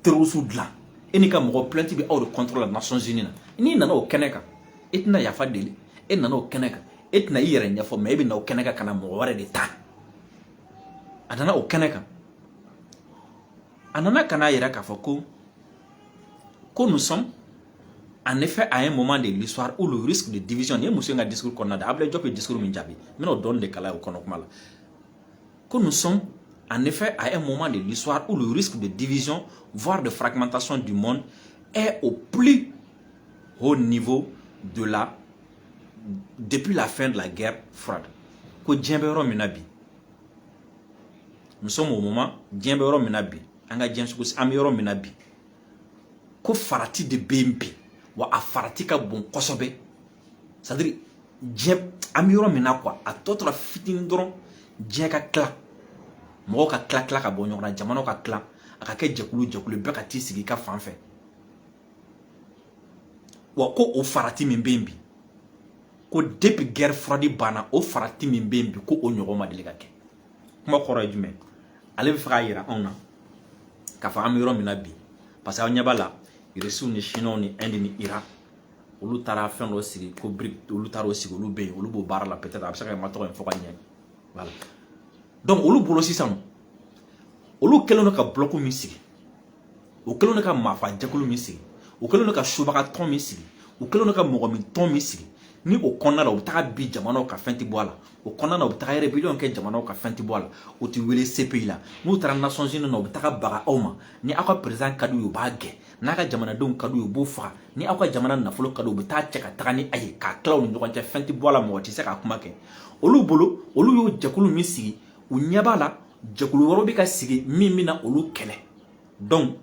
terroriste dilan, e n'i ka mɔgɔ, plainte bɛ aw de contre la Nations Unies na. N'i nana o kɛnɛ kan, e tɛna yafa deli. E nana o kɛnɛ kan, e tɛna i yɛrɛ ɲɛfɔ, mais e bɛ na o kɛnɛ kan ka na mɔgɔ wɛrɛ de ta. A nana o kɛnɛ kan, a nana ka n'a yira k'a fɔ ko nous sommes en effet à un moment de l'histoire où le risque de division. Nin ye muso in ka discours kɔnɔna de, Abdoulaye Diop ye discours min jaabi, n bɛna o dɔɔni de kalan o kɔnɔ kuma la, ko nous sommes en effet à un moment de l'histoire où le risque de division, voire de fragmentation du monde est au plus haut niveau de la depuis la fin de la guerre froide. Ko diɲɛ bɛ yɔrɔ min na bi, nous sommes au moment, diɲɛ bɛ yɔrɔ min na bi, an ka diɲɛ sugu, an bɛ yɔrɔ min na bi, ko farati de bɛ yen bi, wa a farati ka bon kosɛbɛ. C'est à dire, diɲɛ, an bɛ yɔrɔ min na quoi, a tɔ tora fitinin dɔrɔn diɲɛ ka tila, mɔgɔw ka tila tila ka bɔ ɲɔgɔn na, jamanaw ka tila, a ka kɛ jɛkulu jɛkulu, bɛɛ ka t'i sigi i ka fan fɛ. Wa ko o farati min bɛ yen bi, ko depuis guerre froide banna, o farati min bɛ yen bi, ko o ɲɔgɔn ma deli ka kɛ. Kuma kɔrɔ ye jumɛn? Ale bɛ fɛ k'a yira anw na k'a fɔ an bɛ yɔrɔ min na bi, parce que aw ɲɛ b'a la, Irisiw ni Chinois ni Inde ni Iran, olu taara fɛn dɔ sigi ko BRIC. Olu taara o sigi, olu bɛ yen, olu b'o baara la. Peut-être a bɛ se ka ma tɔgɔ in fɔ ka ɲɛ. Voilà, donc olu bolo sisan, olu kɛlen don ka bloc min sigi, o kɛlen don ka maafa jɛkulu min sigi, o kɛlen don ka subaga tɔn min sigi, u kɛlen don ka mɔgɔ min tɔn min sigi, ni o kɔnɔna la u bɛ taga bi jamanaw ka fɛn tɛ bɔ a la, o kɔnɔna na u bɛ taga rébellion kɛ jamanaw ka fɛn tɛ bɔ a la, o tɛ wele CPI la. N'u taara Nations Unies na, u bɛ taga baga aw ma. Ni aw ka président ka d'u ye, u b'a gɛn. N'a ka jamanadenw ka d'u ye, u b'o faga. Ni aw ka jamana nafolo ka d'u ye, u bɛ taa cɛ ka taga ni a ye k'a tila u ni ɲɔgɔn cɛ, fɛn tɛ bɔ a la, mɔgɔ tɛ se k'a kuma kɛ. Olu bolo, olu y'o jɛkulu min sigi, u ɲɛ b'a la jɛkulu wɛrɛw bɛ ka sigi min bɛna olu kɛlɛ. Donc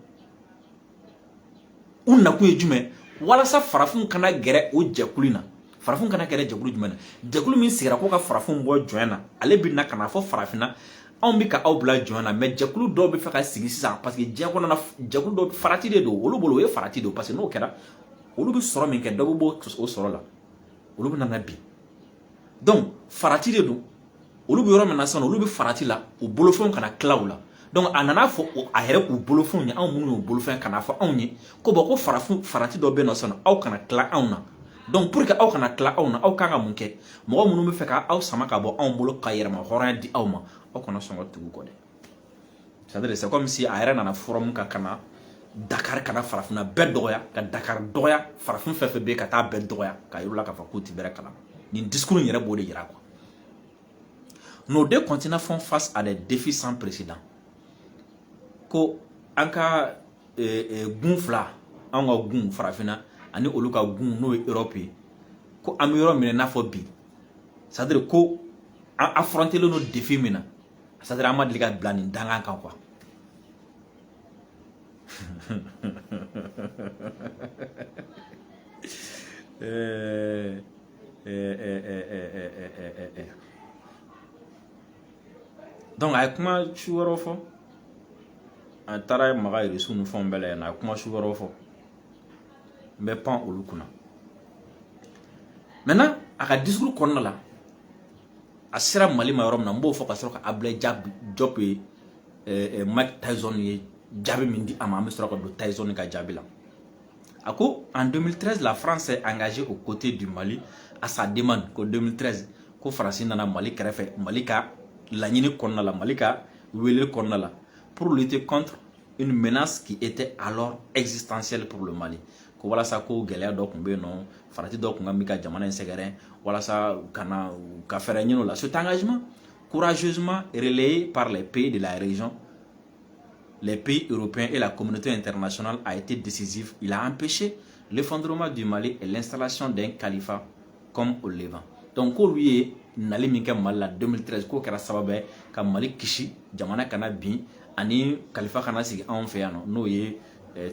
u nakun ye jumɛn? Walasa farafinw kana gɛrɛ o jɛkulu in na. Farafin kana gɛrɛ jɛkulu jumɛn na? Jɛkulu min sigira ko ka farafin bɔ jɔnya na, ale bɛ na ka na fɔ farafinna, anw bɛ ka aw bila jɔnya na, mais jɛkulu dɔw bɛ fɛ ka sigi sisan, parce que diɲɛ kɔnɔna jɛkulu dɔw farati de don olu bolo. O ye farati don, parce que n'o kɛra, olu bɛ sɔrɔ min kɛ, dɔ bɛ bɔ o sɔrɔ la, olu bɛ na bi. Donc farati de don. Olu bɛ yɔrɔ min na sisan, olu bɛ farati la, u bolofɛnw kana tila u la. Donc a nana fɔ a yɛrɛ k'u bolofɛnw ye, anw minnu y'u bolofɛn, ka na fɔ anw ye ko bon, ko farafin farati dɔ bɛ yen nɔ sisan, aw kana tila anw na. Donc pour que aw kana tila anw na, aw kan ka mun kɛ? Mɔgɔ minnu bɛ fɛ ka aw sama ka bɔ anw bolo ka yɛrɛma hɔrɔnya di aw ma, aw kana sɔn ka tugu kɔ dɛ. C'est à dire, c'est comme si a yɛrɛ nana forum kan ka na Dakar, ka na farafinna bɛɛ dɔgɔya, ka Dakar dɔgɔya, farafin fɛn fɛn bɛ yen, ka taa bɛɛ dɔgɔya, ka yir'u la k'a fɔ k'u ti bɛrɛ kalama. Nin discours in yɛrɛ b'o de yira quoi. Nos deux continents font face à des défis sans précédent. Ko an ka gun fila, anw ka gun farafinna ani olu ka gun n'o ye Europe ye, ko an bɛ yɔrɔ min na i n'a fɔ bi, c'est à dire ko an affronté len don défi min na, c'est à dire an ma deli ka bila nin dangan kan quoi. Donc a ye kuma su wɛrɛw fɔ. A taara maga Irisiw ni fɛnw bɛɛ la yen nɔ, a ye kuma su wɛrɛw fɔ, n bɛ pan olu kunna. Maintenant, a ka discours kɔnɔna la, a sera Mali ma yɔrɔ min na, n b'o fɔ ka sɔrɔ ka Abdoulaye Diop ye Mike Tyson ye jaabi min di a ma, an bɛ sɔrɔ ka don Tyson ka jaabi la. A ko en 2013, la France s'est engagée aux côtés du Mali à sa demande. Ko 2013, ko Faransi nana Mali kɛrɛfɛ, Mali ka laɲini kɔnɔna la, Mali ka wele kɔnɔna la, pour lutter contre une menace qui était alors existentielle pour le Mali. Ko walasa ko gɛlɛya dɔ tun bɛ yen nɔ, farati dɔ tun ka min ka jamana in sɛgɛrɛ, walasa ka na ka fɛɛrɛ ɲini o la. Cet engagement, courageusement relayé par les pays de la région, les pays européens et la communauté internationale, a été décisif. Il a empêché l'effondrement du Mali et l'installation d'un califat comme au Levant. Donc k'olu ye nali min kɛ Mali la 2013, k'o kɛra sababu ye ka Mali kisi jamana kana bin ani kalifa kana sigi anw fɛ yan nɔ, n'o ye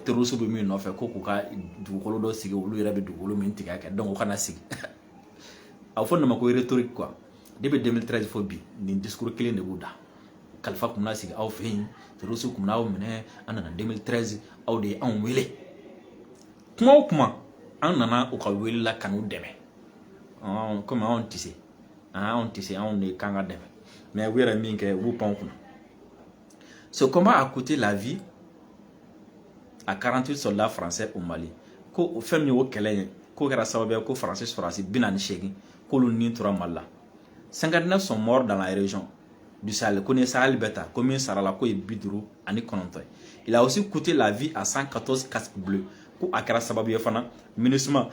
terroriste bɛ min nɔfɛ, ko k'u ka dugukolo dɔ sigi, olu yɛrɛ bɛ dugukolo min tigɛ kɛ, donc o kana sigi. A bɛ fɔ nin ma ko rhétorique quoi. Depuis 2013 fo bi, nin discours kelen de b'u da. Kalifa kun bɛna sigi aw fɛ yen, terroriste kun bɛna aw minɛ. An nana 2013, aw de ye anw wele. Kuma o kuma, an nana u ka wele la ka n'u dɛmɛ. Komi anw tɛ se, anw tɛ se, anw de kan ka dɛmɛ. Mais u yɛrɛ min kɛ, u b'u pan u kunna. Ce combat a coûté la vie à 48 soldats français au Mali. Ko fɛn min ye o kɛlɛ ye, k'o kɛra sababu ye ko Faransi sɔrɔdasi 48, k'olu ni tora Mali la. 59 sont morts dans la région du Sahel. Ko ni ye Sahel bɛɛ ta, ko min sara la, k'o ye 59 ye. Il a aussi coûté la vie à 114 casques bleus. Ko a kɛra sababu ye fana, MINUSMA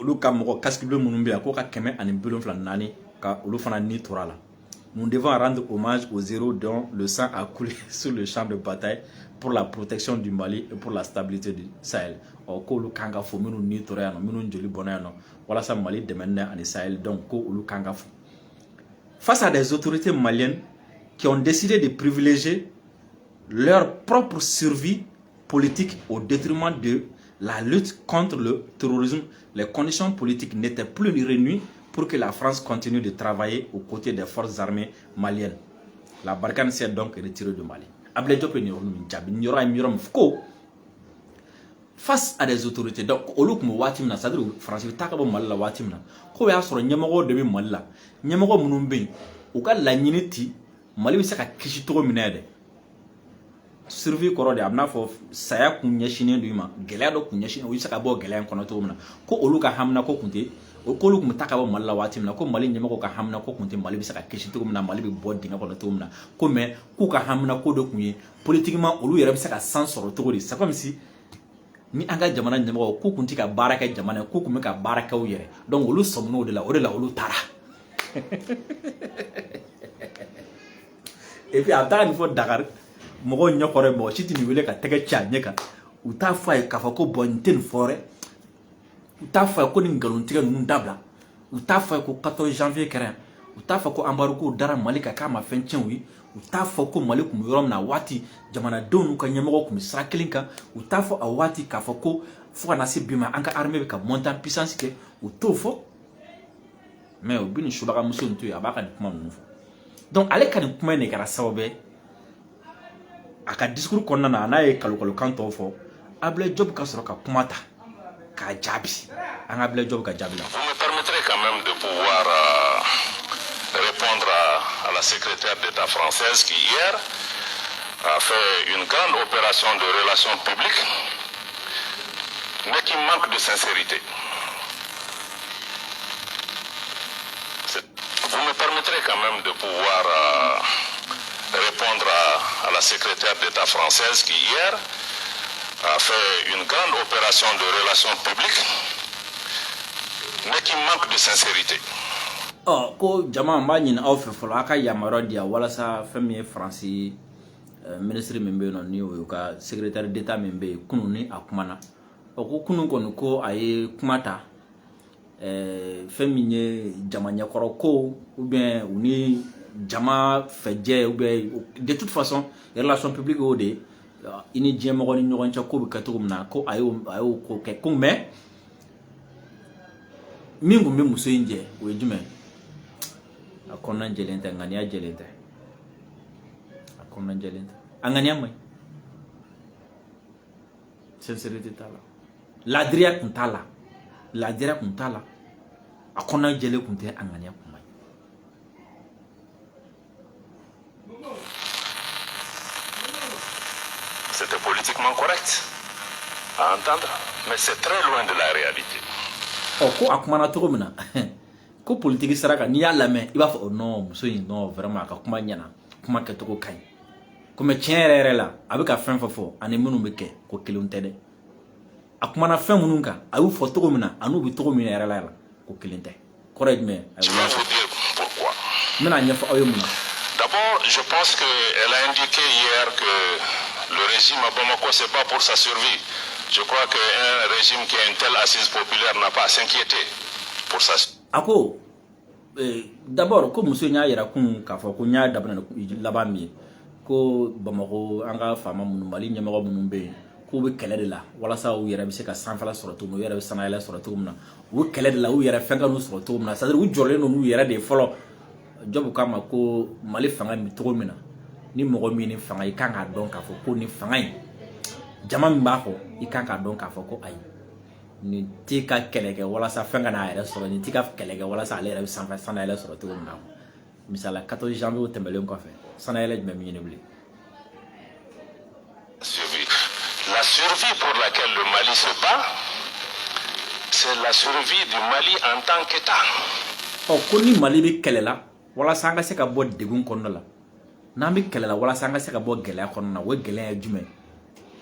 olu ka mɔgɔ casque bleu minnu bɛ yan, k'o ka 174 ka olu fana ni tora la. Nous devons rendre hommage aux héros dont le sang a coulé sur le champ de bataille pour la protection du Mali et pour la stabilité du Sahel. Ɔ, k'olu kan ka fo, minnu ni tora yan nɔ, minnu joli bɔnna yan nɔ walasa Mali dɛmɛni ani Sahel. Donc ko olu kan ka fo. Face à des autorités maliennes qui ont décidé de privilégier leur propre survie politique au détriment de la lutte contre le terrorisme, les conditions politiques n'étaient plus réunies pour que la France continue de travailler aux côtés des forces armées maliennes. La Barkhane s'est donc retirée du Mali. Ablaye Diop ye nin yɔrɔ min jaabi, nin yɔrɔ ye yɔrɔ min ko face à des autorités. Donc olu tun bɛ waati min na, c'est à dire France bɛ taa ka bɔ Mali la waati min na, k'o y'a sɔrɔ ɲɛmɔgɔw de bɛ Mali la, ɲɛmɔgɔ minnu bɛ yen, u ka laɲini ti Mali bɛ se ka kisi cogo min na yɛrɛ. Survie kɔrɔ de, a bɛna fɔ saya kun ɲɛsinnen don i ma, gɛlɛya dɔ kun ɲɛsinnen, u bɛ se ka bɔ gɛlɛya in kɔnɔ cogo min na. Ko olu ka hamina ko kun tɛ k'olu tun bɛ taa ka bɔ Mali la waati min na, ko Mali ɲɛmɔgɔw ka hamina ko kun tɛ Mali bɛ se ka kisi cogo min na, Mali bɛ bɔ dingɛ kɔnɔ cogo min na. Ko mais k'u ka hamina ko de kun ye politiquement olu yɛrɛ bɛ se ka san sɔrɔ cogo di. C'est comme si ni an ka jamana ɲɛmɔgɔw k'u kun tɛ ka baara kɛ jamana ye, k'u kun bɛ ka baara kɛ u yɛrɛ. Donc olu sɔmin'o de la, o de la olu taara. Et puis a bɛ taa nin fɔ Dakar mɔgɔw ɲɛkɔrɔ, mɔgɔ si tɛ nin wele ka tɛgɛ ci a ɲɛ kan. U t'a fɔ a ye k'a fɔ ko bɔn, nin tɛ nin fɔ dɛ. U t'a fɔ a ye ko nin nkalontigɛ ninnu dabila. U t'a fɔ a ye ko 14 janvier kɛra yan. U t'a fɔ ko embargo dara Mali kan, k'a ma fɛn tiɲɛ u ye. U t'a fɔ ko Mali tun bɛ yɔrɔ min na a waati, jamanadenw n'u ka ɲɛmɔgɔw tun bɛ sira kelen kan. U t'a fɔ a waati k'a fɔ ko fo ka na se bi ma, an ka armée bɛ ka monter en puissance kɛ. U t'o fɔ. Mais u bɛ nin subagamuso in to yen, a b'a ka nin kuma ninnu fɔ. Donc ale ka nin kuma in de kɛra sababu ye, a ka discours kɔnɔna na, a n'a ye kalokalokan tɔw fɔ, Ablaye Diop ka sɔrɔ ka kuma ta k'a jaabi. An ka Ablaye Diop ka jaabi la. Vous me permettrez quand même de pouvoir répondre à la secrétaire d'État française qui hier a fait une grande opération de relations publiques, mais qui manque de sincérité. Vous me permettrez quand même de pouvoir répondre à la secrétaire d'État française qui hier a fait une grande opération de relations publiques, mais qui manque de sincérité. Ɔ, ko jama, n b'a ɲini aw fɛ fɔlɔ, a ka yamaruya di yan walasa fɛn min ye Faransi minisiri min bɛ yen nɔ, ni o y'u ka secrétaire d'État min bɛ yen, kunun ni a kumana. Ɔ, ko kunun kɔni, ko a ye kuma ta, fɛn min ye jama ɲɛkɔrɔ ko ou bien u ni jama fɛjɛ, ou bien de toute façon relation publique y'o de ye, i ni diɲɛmɔgɔ ni ɲɔgɔn cɛ ko bɛ kɛ cogo min na, ko a y'o ko kɛ. Ko mais min kun bɛ muso in jɛ, o ye jumɛn? A kɔnɔna jɛlen tɛ, ŋaniya jɛlen tɛ. A kɔnɔna jɛlen tɛ, a ŋaniya man ɲi, sincérité t'a la, ladiriya kun t'a la, ladiriya kun t'a la, a kɔnɔna jɛlen kun tɛ, a ŋaniya kun man ɲi. C'était politiquement correct à entendre, mais c'est très loin de la réalité. Ɔ, ko a kumana cogo min na, ko politiki sira kan, n'i y'a lamɛn, i b'a fɔ oh non, muso in, non, vraiment a ka kuma ɲɛna, kuma kɛcogo ka ɲi. Ko mais tiɲɛ yɛrɛ yɛrɛ la, a bɛ ka fɛn fɛn fɔ ani minnu bɛ kɛ, ko kelenw tɛ dɛ. A kumana fɛn minnu kan, a y'u fɔ cogo min na, a n'u bɛ cogo min yɛrɛ la, ko kelen tɛ. Kɔrɔ ye jumɛn? Je vais vous dire pourquoi. N bɛna ɲɛfɔ aw ye mun na. D'abord, je pense qu'elle a indiqué hier que le régime à Bamako se bat pour sa survie. Je crois qu'un régime qui a une telle assise populaire n'a pas à s'inquiéter pour sa A ko d'abord, ko muso in y'a yira kun k'a fɔ ko n y'a daminɛ ni laban min ye, ko Bamakɔ, an ka faama minnu, Mali ɲɛmɔgɔ minnu bɛ yen, k'u bɛ kɛlɛ de la walasa u yɛrɛ bɛ se ka sanfɛla sɔrɔ cogo min, u yɛrɛ bɛ sanayɛlɛ sɔrɔ cogo min na. U bɛ kɛlɛ de la u yɛrɛ fɛn ka n'u sɔrɔ cogo min na, c'est à dire u jɔrɔlen don n'u yɛrɛ de ye fɔlɔ. Diop k'a ma ko Mali fanga bɛ cogo min na, Ni mɔgɔ min ni fanga, i kan k'a dɔn k'a fɔ ko ni fanga in, jama min b'a kɔ, i kan k'a dɔn k'a fɔ ko ayi, nin t'i ka kɛlɛ kɛ walasa fɛn ka n'a yɛrɛ sɔrɔ, nin t'i ka kɛlɛ kɛ walasa ale yɛrɛ bɛ sanfɛ sanayɛlɛ sɔrɔ cogo min na. Misala, 14 janvier tɛmɛlen kɔfɛ, sanayɛlɛ jumɛn bɛ ɲini bilen? Survie. La survie pour laquelle le Mali se bat, c'est la survie du Mali en tant qu'État. Ɔ, ko ni Mali bɛ kɛlɛ la walasa an ka se ka bɔ degun kɔnɔna la, n'an bɛ kɛlɛ la walasa an ka se ka bɔ gɛlɛya kɔnɔna na, o gɛlɛya ye jumɛn?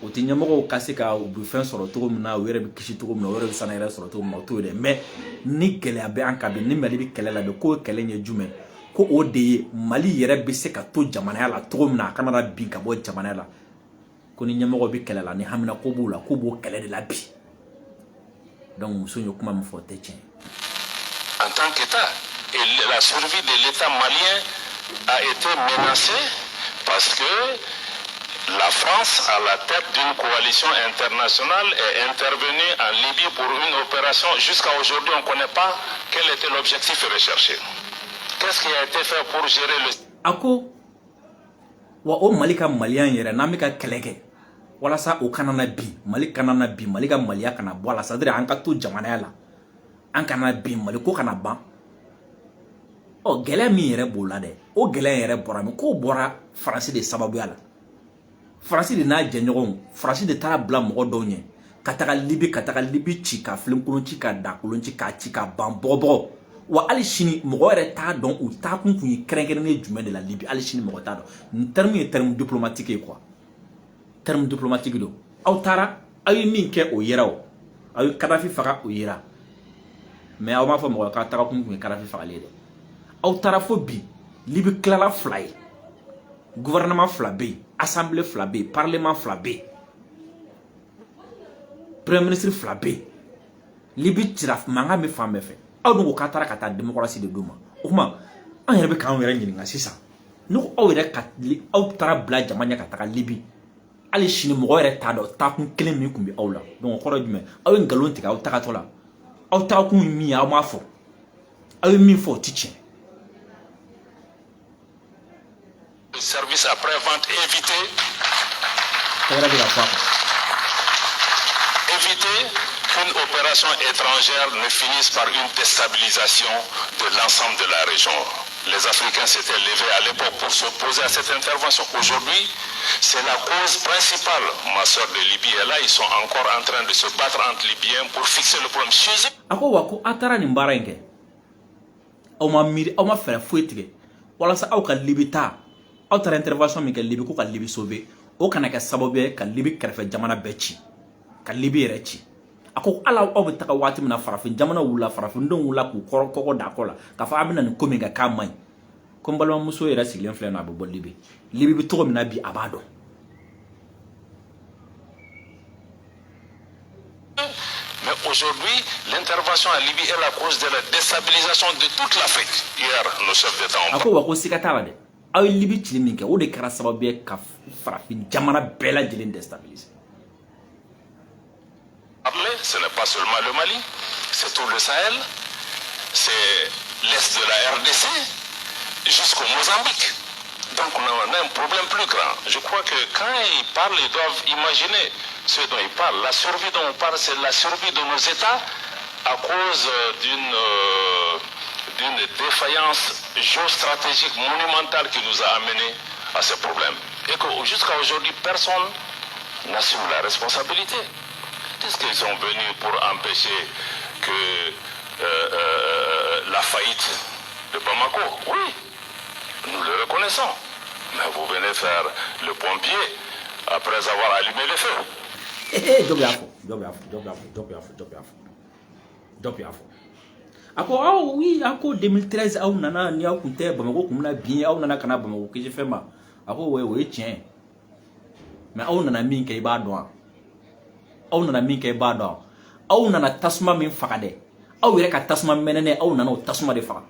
O tɛ ɲɛmɔgɔw ka se ka u bɛ fɛn sɔrɔ cogo min na, u yɛrɛ bɛ kisi cogo min na, u yɛrɛ bɛ sanu yɛrɛ sɔrɔ cogo min na, o t'o ye dɛ. Mais ni gɛlɛya bɛ an kan bi, ni Mali bɛ kɛlɛ la bi, k'o kɛlɛ in ye jumɛn? Ko o de ye Mali yɛrɛ bɛ se ka to jamanaya la cogo min na, a kana na bin ka bɔ jamanaya la. Ko ni ɲɛmɔgɔ bɛ kɛlɛ la, ni hamina ko b'u la, k'u b'o kɛlɛ de la bi. Donc muso in ye kuma min fɔ, o tɛ tiɲɛ. En tant qu'État. Et la survie de l'État malien a été menacée parce que la France, à la tête d'une coalition internationale, est intervenue en Libye pour une opération. Jusqu'à aujourd'hui, on ne connaît pas quel était l'objectif recherché. Qu'est-ce qui a été fait pour gérer le A ko wa, o Mali ka maliya yɛrɛ, n'an bɛ ka kɛlɛ kɛ walasa o kana na bin, Mali kana na bin, Mali ka maliya kana bɔ a la, c'est à dire an ka to jamanaya la, an kana bin, Mali ko kana ban. Ɔ, gɛlɛya min yɛrɛ b'o la dɛ, o gɛlɛya yɛrɛ bɔra min? K'o bɔra Faransi de sababuya la. Faransi de n'a jɛɲɔgɔnw, Faransi de taara bila mɔgɔ dɔw ɲɛ ka taga Libi, ka taga Libi ci, ka filenkolon ci, ka dakolon ci, k'a ci ka ban bɔgɔbɔgɔ. Wa hali sini mɔgɔ yɛrɛ t'a dɔn u taakun kun ye kɛrɛnkɛrɛnnen jumɛn de la Libi. Hali sini mɔgɔ t'a dɔn. Nin terme ye terme diplomatique ye quoi, terme diplomatique don. Aw taara, aw ye min kɛ, o yera. O aw ye Kadafi faga, o yera. Mais aw m'a fɔ mɔgɔ k'a taga kun ye Kadafi fagali ye dɛ. Aw taara fo bi, Libi tilala fila ye, gouvernement fila bɛ yen, assemblée fila bɛ yen, parlement fila bɛ yen, premier ministre fila bɛ yen. Libi cira, mankan bɛ fan bɛɛ fɛ. Aw dun ko k'a taara ka taa démocratie de d'u ma. O tuma an yɛrɛ bɛ k'anw yɛrɛ ɲininka sisan, ne ko aw yɛrɛ ka aw taara bila jama ɲɛ ka taga Libi, hali sini mɔgɔ yɛrɛ t'a dɔn taakun kelen min tun bɛ aw la. Donc o kɔrɔ ye jumɛn? Aw ye nkalon tigɛ aw tagatɔ la. Aw taakun ye min ye, aw m'a fɔ. Aw ye min fɔ, o ti tiɲɛ. Service après-vente, éviter, Tɛgɛrɛ bɛ ka fɔ a kan. éviter qu'une opération étrangère ne finisse par une déstabilisation de l'ensemble de la région. Les Africains s'étaient levés à l'époque pour s'opposer à cette intervention. Aujourd'hui, c'est la cause principale. Ma soeur de Libye est là, ils sont encore en train de se battre entre Libyens pour fixer le problème. Chez eux, A ko wa, ko a taara nin baara in kɛ, aw ma miiri, aw ma fɛɛrɛ foyi tigɛ walasa aw ka Libi ta, aw taara intervention min kɛ Libi ko ka Libi sauver, o kana kɛ sababu ye ka Libi kɛrɛfɛ jamana bɛɛ ci, ka Libi yɛrɛ ci. A ko hali aw bɛ taga waati min na, farafin jamana wulila, farafindenw wulila k'u kɔrɔ kɔkɔ da kɔ la k'a fɔ a bɛna nin ko min kɛ k'a man ɲi. Ko n balimamuso yɛrɛ sigilen filɛ nin ye, a bɛ bɔ Libi, Libi bɛ cogo min na bi, a b'a dɔn. Mais aujourd'hui, l'intervention en Libye est la cause de la déstabilisation de toute l'Afrique. Hier, nos chefs d'État ont A ko wa, ko siga t'a la dɛ, aw ye Libi cili min kɛ, o de kɛra sababu ye ka farafin jamana bɛɛ lajɛlen déstabiliser. Parlé. Ce n'est pas seulement le Mali, c'est tout le Sahel, c'est l'est de la RDC jusqu'au Mozambique. Donc on a un problème plus grand. Je crois que quand ils parlent, ils doivent imaginer ce dont ils parlent. La survie dont on parle, c'est la survie de nos États à cause d'une défaillance géostratégique monumentale qui nous a amenés à ce problème. Et que jusqu'à aujourd'hui, personne n'assume la responsabilité. Est-ce qu'ils sont venus pour empêcher que la faillite de Bamako? Oui, nous le reconnaissons. Mais vous venez faire le pompier après avoir allumé le feu. Ee, dɔ y'a fɔ, dɔ y'a fɔ, dɔ y'a fɔ, dɔ y'a fɔ, dɔ y'a fɔ, dɔ y'a fɔ. A ko aw, oui, a ko 2013 aw nana, ni aw kun tɛ, Bamakɔ kun bɛna bin, aw nana ka na Bamakɔ kisi fɛn ma. A ko o ye tiɲɛ ye, mais aw nana min kɛ, i b'a dɔn wa? Aw nana min kɛ, i b'a dɔn? Aw nana tasuma min faga dɛ, aw yɛrɛ ka tasuma mɛnɛnɛ, aw nana o tasuma de faga.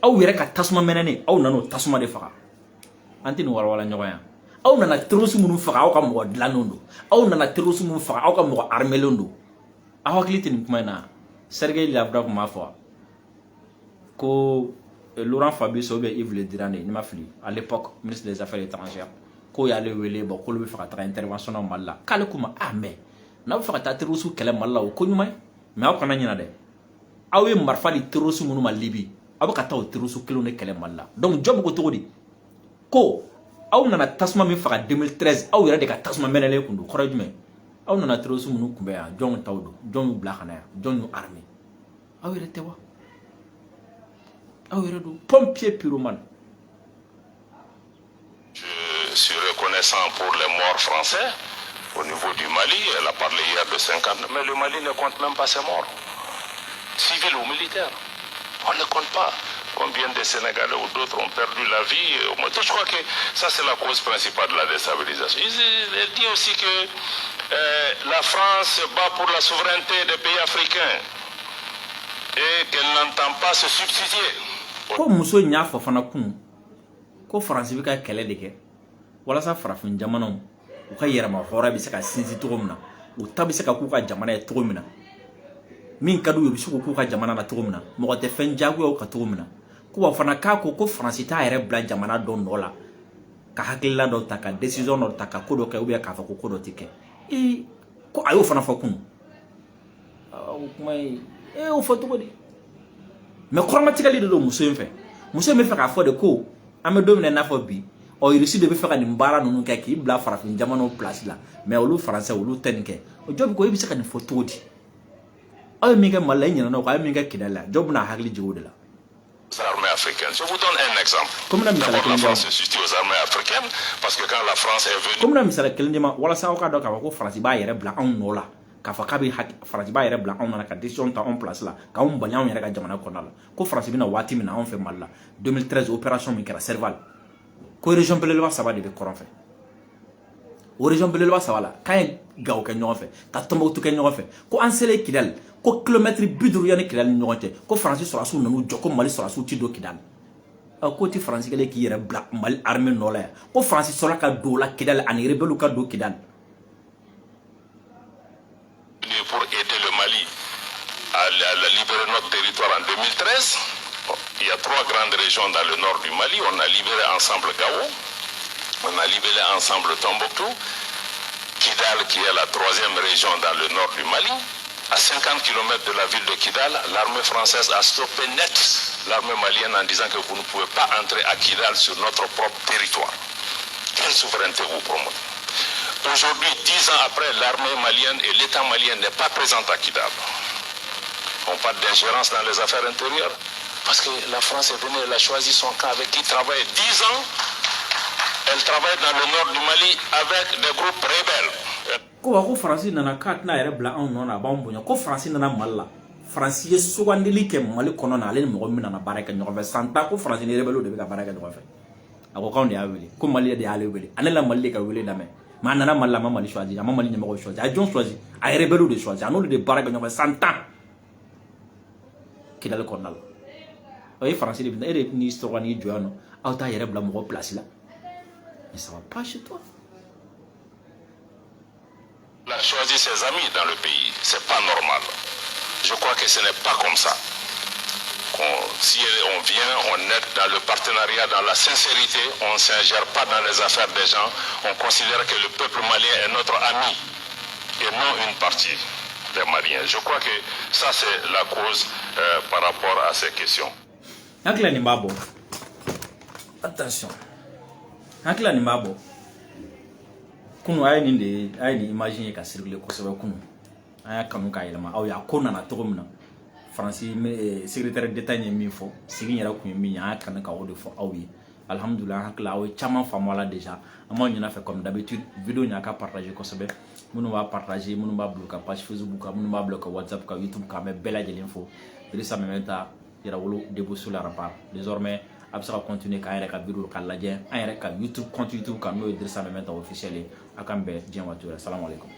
Aw yɛrɛ ka tasuma mɛnɛnɛ, aw nana o tasuma de faga. An tɛ nin walawala ɲɔgɔn ye. Aw nana terroriste minnu faga, aw ka mɔgɔ dilannenw don. Aw nana terroriste minnu faga, aw ka mɔgɔ armélenw don. Aw hakili tɛ nin kuma in na? Sergei Lavrov tun b'a fɔ ko Laurent Fabius ou bien Yves Le Drian, ni ma fili, à l'époque ministre des Affaires étrangères, ko y'ale wele, bon, k'olu bɛ fɛ ka taga intervention na Mali la. K'ale ko ma: ah, mais n'aw bɛ fɛ ka taa terroriste kɛlɛ Mali la, o ko ɲuman ye, mais aw kana ɲinɛ dɛ, aw ye marifa di terroriste minnu ma Libi, aw bɛ ka taa o terroriste kelenw de kɛlɛ Mali la. Donc jɔn bɛ ko cogo di ko aw nana tasuma min faga 2013, aw yɛrɛ de ka tasuma mɛnɛlen kun don? Kɔrɔ ye jumɛn? Aw nana terroriste minnu kunbɛn yan, jɔn taw don? Jɔn y'u bila ka na yan? Jɔn y'u armé? Aw yɛrɛ tɛ wa? Aw yɛrɛ don, pompier pyromane. Je suis reconnaissant pour les morts français au niveau du Mali. Elle a parlé hier de 50, mais le Mali ne compte même pas ses morts, civils ou militaires. On ne compte pas. Combien de Sénégalais ou d'autres ont perdu la vie. Moi, je crois que ça, c'est la cause principale de la déstabilisation. Elle dit aussi que la France se bat pour la souveraineté des pays africains et qu'elle n'entend pas se substituer. Ko muso in y'a fɔ fana kunun ko Faransi bɛ ka kɛlɛ de kɛ walasa farafin jamanaw u ka yɛrɛma hɔrɔnya bɛ se ka sinsin cogo min na, u ta bɛ se ka k'u ka jamana ye cogo min na, min ka d'u ye, u bɛ se k'u k'u ka jamana na cogo min na, mɔgɔ tɛ fɛn diyagoya u kan cogo min na. Ko wa fana k'a ko ko Faransi t'a yɛrɛ bila jamana dɔ nɔ la ka hakilila dɔ ta, ka décision dɔ ta, ka ko dɔ kɛ, ou bien k'a fɔ ko ko dɔ tɛ kɛ. Ee, ko a y'o fana fɔ kunun. O kuma in, e y'o fɔ cogo di? Mais kɔrɔmatigɛli de don muso in fɛ. Muso in bɛ fɛ k'a fɔ de ko an bɛ don min na i n'a fɔ bi, ɔ, Irisi de bɛ fɛ ka nin baara ninnu kɛ k'i bila farafin jamanaw place la, mais olu Faransɛ, olu tɛ nin kɛ. O jɔn ko e bɛ se ka nin fɔ cogo di? Aw ye min kɛ Mali la, e ɲinɛna o kɔ. A ye min kɛ Kidali la, jɔn bɛna hakili jigin o de la? Armées africaines. Je vous donne un exemple. D'abord, la France se substitue aux armées africaines parce que quand la France est venue. Ko bɛna misali kelen di ma walasa aw k'a dɔn k'a fɔ ko Faransi b'a yɛrɛ bila anw nɔ la, k'a fɔ k'a bɛ Faransi b'a yɛrɛ bila anw nɔ la ka décision ta anw place la, k'anw bali anw yɛrɛ ka jamana kɔnɔna la. Ko Faransi bɛna waati min na anw fɛ Mali la, 2013, opération min kɛra Serval, ko région belebeleba saba de bɛ kɔrɔn fɛ. O région belebeleba saba la, k'an ye Gawo kɛ ɲɔgɔn fɛ, ka Tɔnbɔkutu kɛ ɲɔgɔn fɛ, ko an selen Kidali, ko kilomɛtiri 50 yanni Kidali ni ɲɔgɔn cɛ, ko Faransi sɔrɔdasiw nan'u jɔ ko Mali sɔrɔdasiw ti don Kidali. K'o ti Faransi kɛlen k'i yɛrɛ bila Mali armée nɔ la yan, ko Faransi sɔrɔla ka don o la Kidali ani rebelle ka don Kidali. Pour aider le Mali à libérer notre territoire en 2013, bon, il y a trois grandes régions dans le nord du Mali. On a libéré ensemble Gao, on a libéré ensemble Tombouctou, Kidal qui est la troisième région dans le nord du Mali. À 50 km de la ville de Kidal, l'armée française a stoppé net l'armée malienne en disant que vous ne pouvez pas entrer à Kidal sur notre propre territoire. Quelle souveraineté vous promettez? Aujourd'hui, 10 ans après, l'armée malienne et l'État malien n'est pas présent à Kidal. On parle d'ingérence dans les affaires intérieures parce que la France est venue, elle a choisi son camp avec qui travailler 10 ans. Elle travaille dans le nord du Mali avec des groupes rebelles. Ko wa ko Faransi nana k'a tɛna yɛrɛ bila anw nɔ na, a b'anw bonya. Ko Faransi nana Mali la, Faransi ye sugandili kɛ Mali kɔnɔ na, ale ni mɔgɔ min nana baara kɛ ɲɔgɔn fɛ san 10, ko Faransi ni rebelle de bɛ ka baara kɛ ɲɔgɔn fɛ. A ko k'anw de y'a wele, ko Mali de y'ale wele, ale la Mali de ka wele lamɛn. Mais a nana Mali la, a ma Mali choisi, a ma Mali ɲɛmɔgɔ choisi. A ye jɔn choisi? A ye rebelle de choisi, a n'olu de baara kɛ ɲɔgɔn fɛ san 10 Kidali kɔnɔna la. O ye Faransi de bɛ e de n'i sɔrɔ n'i jɔ yan nɔ, aw t'a yɛrɛ bila mɔgɔ place la, mais ça va pas chez toi. Elle a choisi ses amis dans le pays. C'est pas normal. Je crois que ce n'est pas comme ça. Si on vient, on est dans le partenariat, dans la sincérité, on ne s'ingère pas dans les affaires des gens, on considère que le peuple malien est notre ami et non une partie des Maliens. Je crois que ça, c'est la cause par rapport à ces questions. Hakili nin b'a bɔ, attention, hakili nin b'a bɔ. Kunu a ye nin de, a ye nin image ye ka circuler kosɛbɛ. Kunu an y'a kanu k'a yɛlɛma aw ye a ko nana cogo min na, Faransi secrétaire d'État ye min fɔ, sigi yɛrɛ kun ye min ye, an y'a kanu ka o de fɔ aw ye. Alhamdulilah, an hakili aw ye caman faamu a la déjà. An b'aw ɲin'a fɛ, comme d'habitude, vidéo in a ka partager kosɛbɛ. Minnu b'a partager, minnu b'a bila u ka page Facebook kan, minnu b'a bila u ka WhatsApp kan, YouTube kan, an bɛ bɛɛ lajɛlen fo. Dirisa Mɛmɛta, Yɛrɛwolo debout sur la rempart. Désormais a bɛ se ka continuer k'an yɛrɛ ka vidéo ka lajɛ an yɛrɛ ka YouTube compte YouTube kan, n'o ye Dirisa Mɛmɛta officiel ye. A k'an bɛn diɲɛ waati wɛrɛ. Salamu aleykum.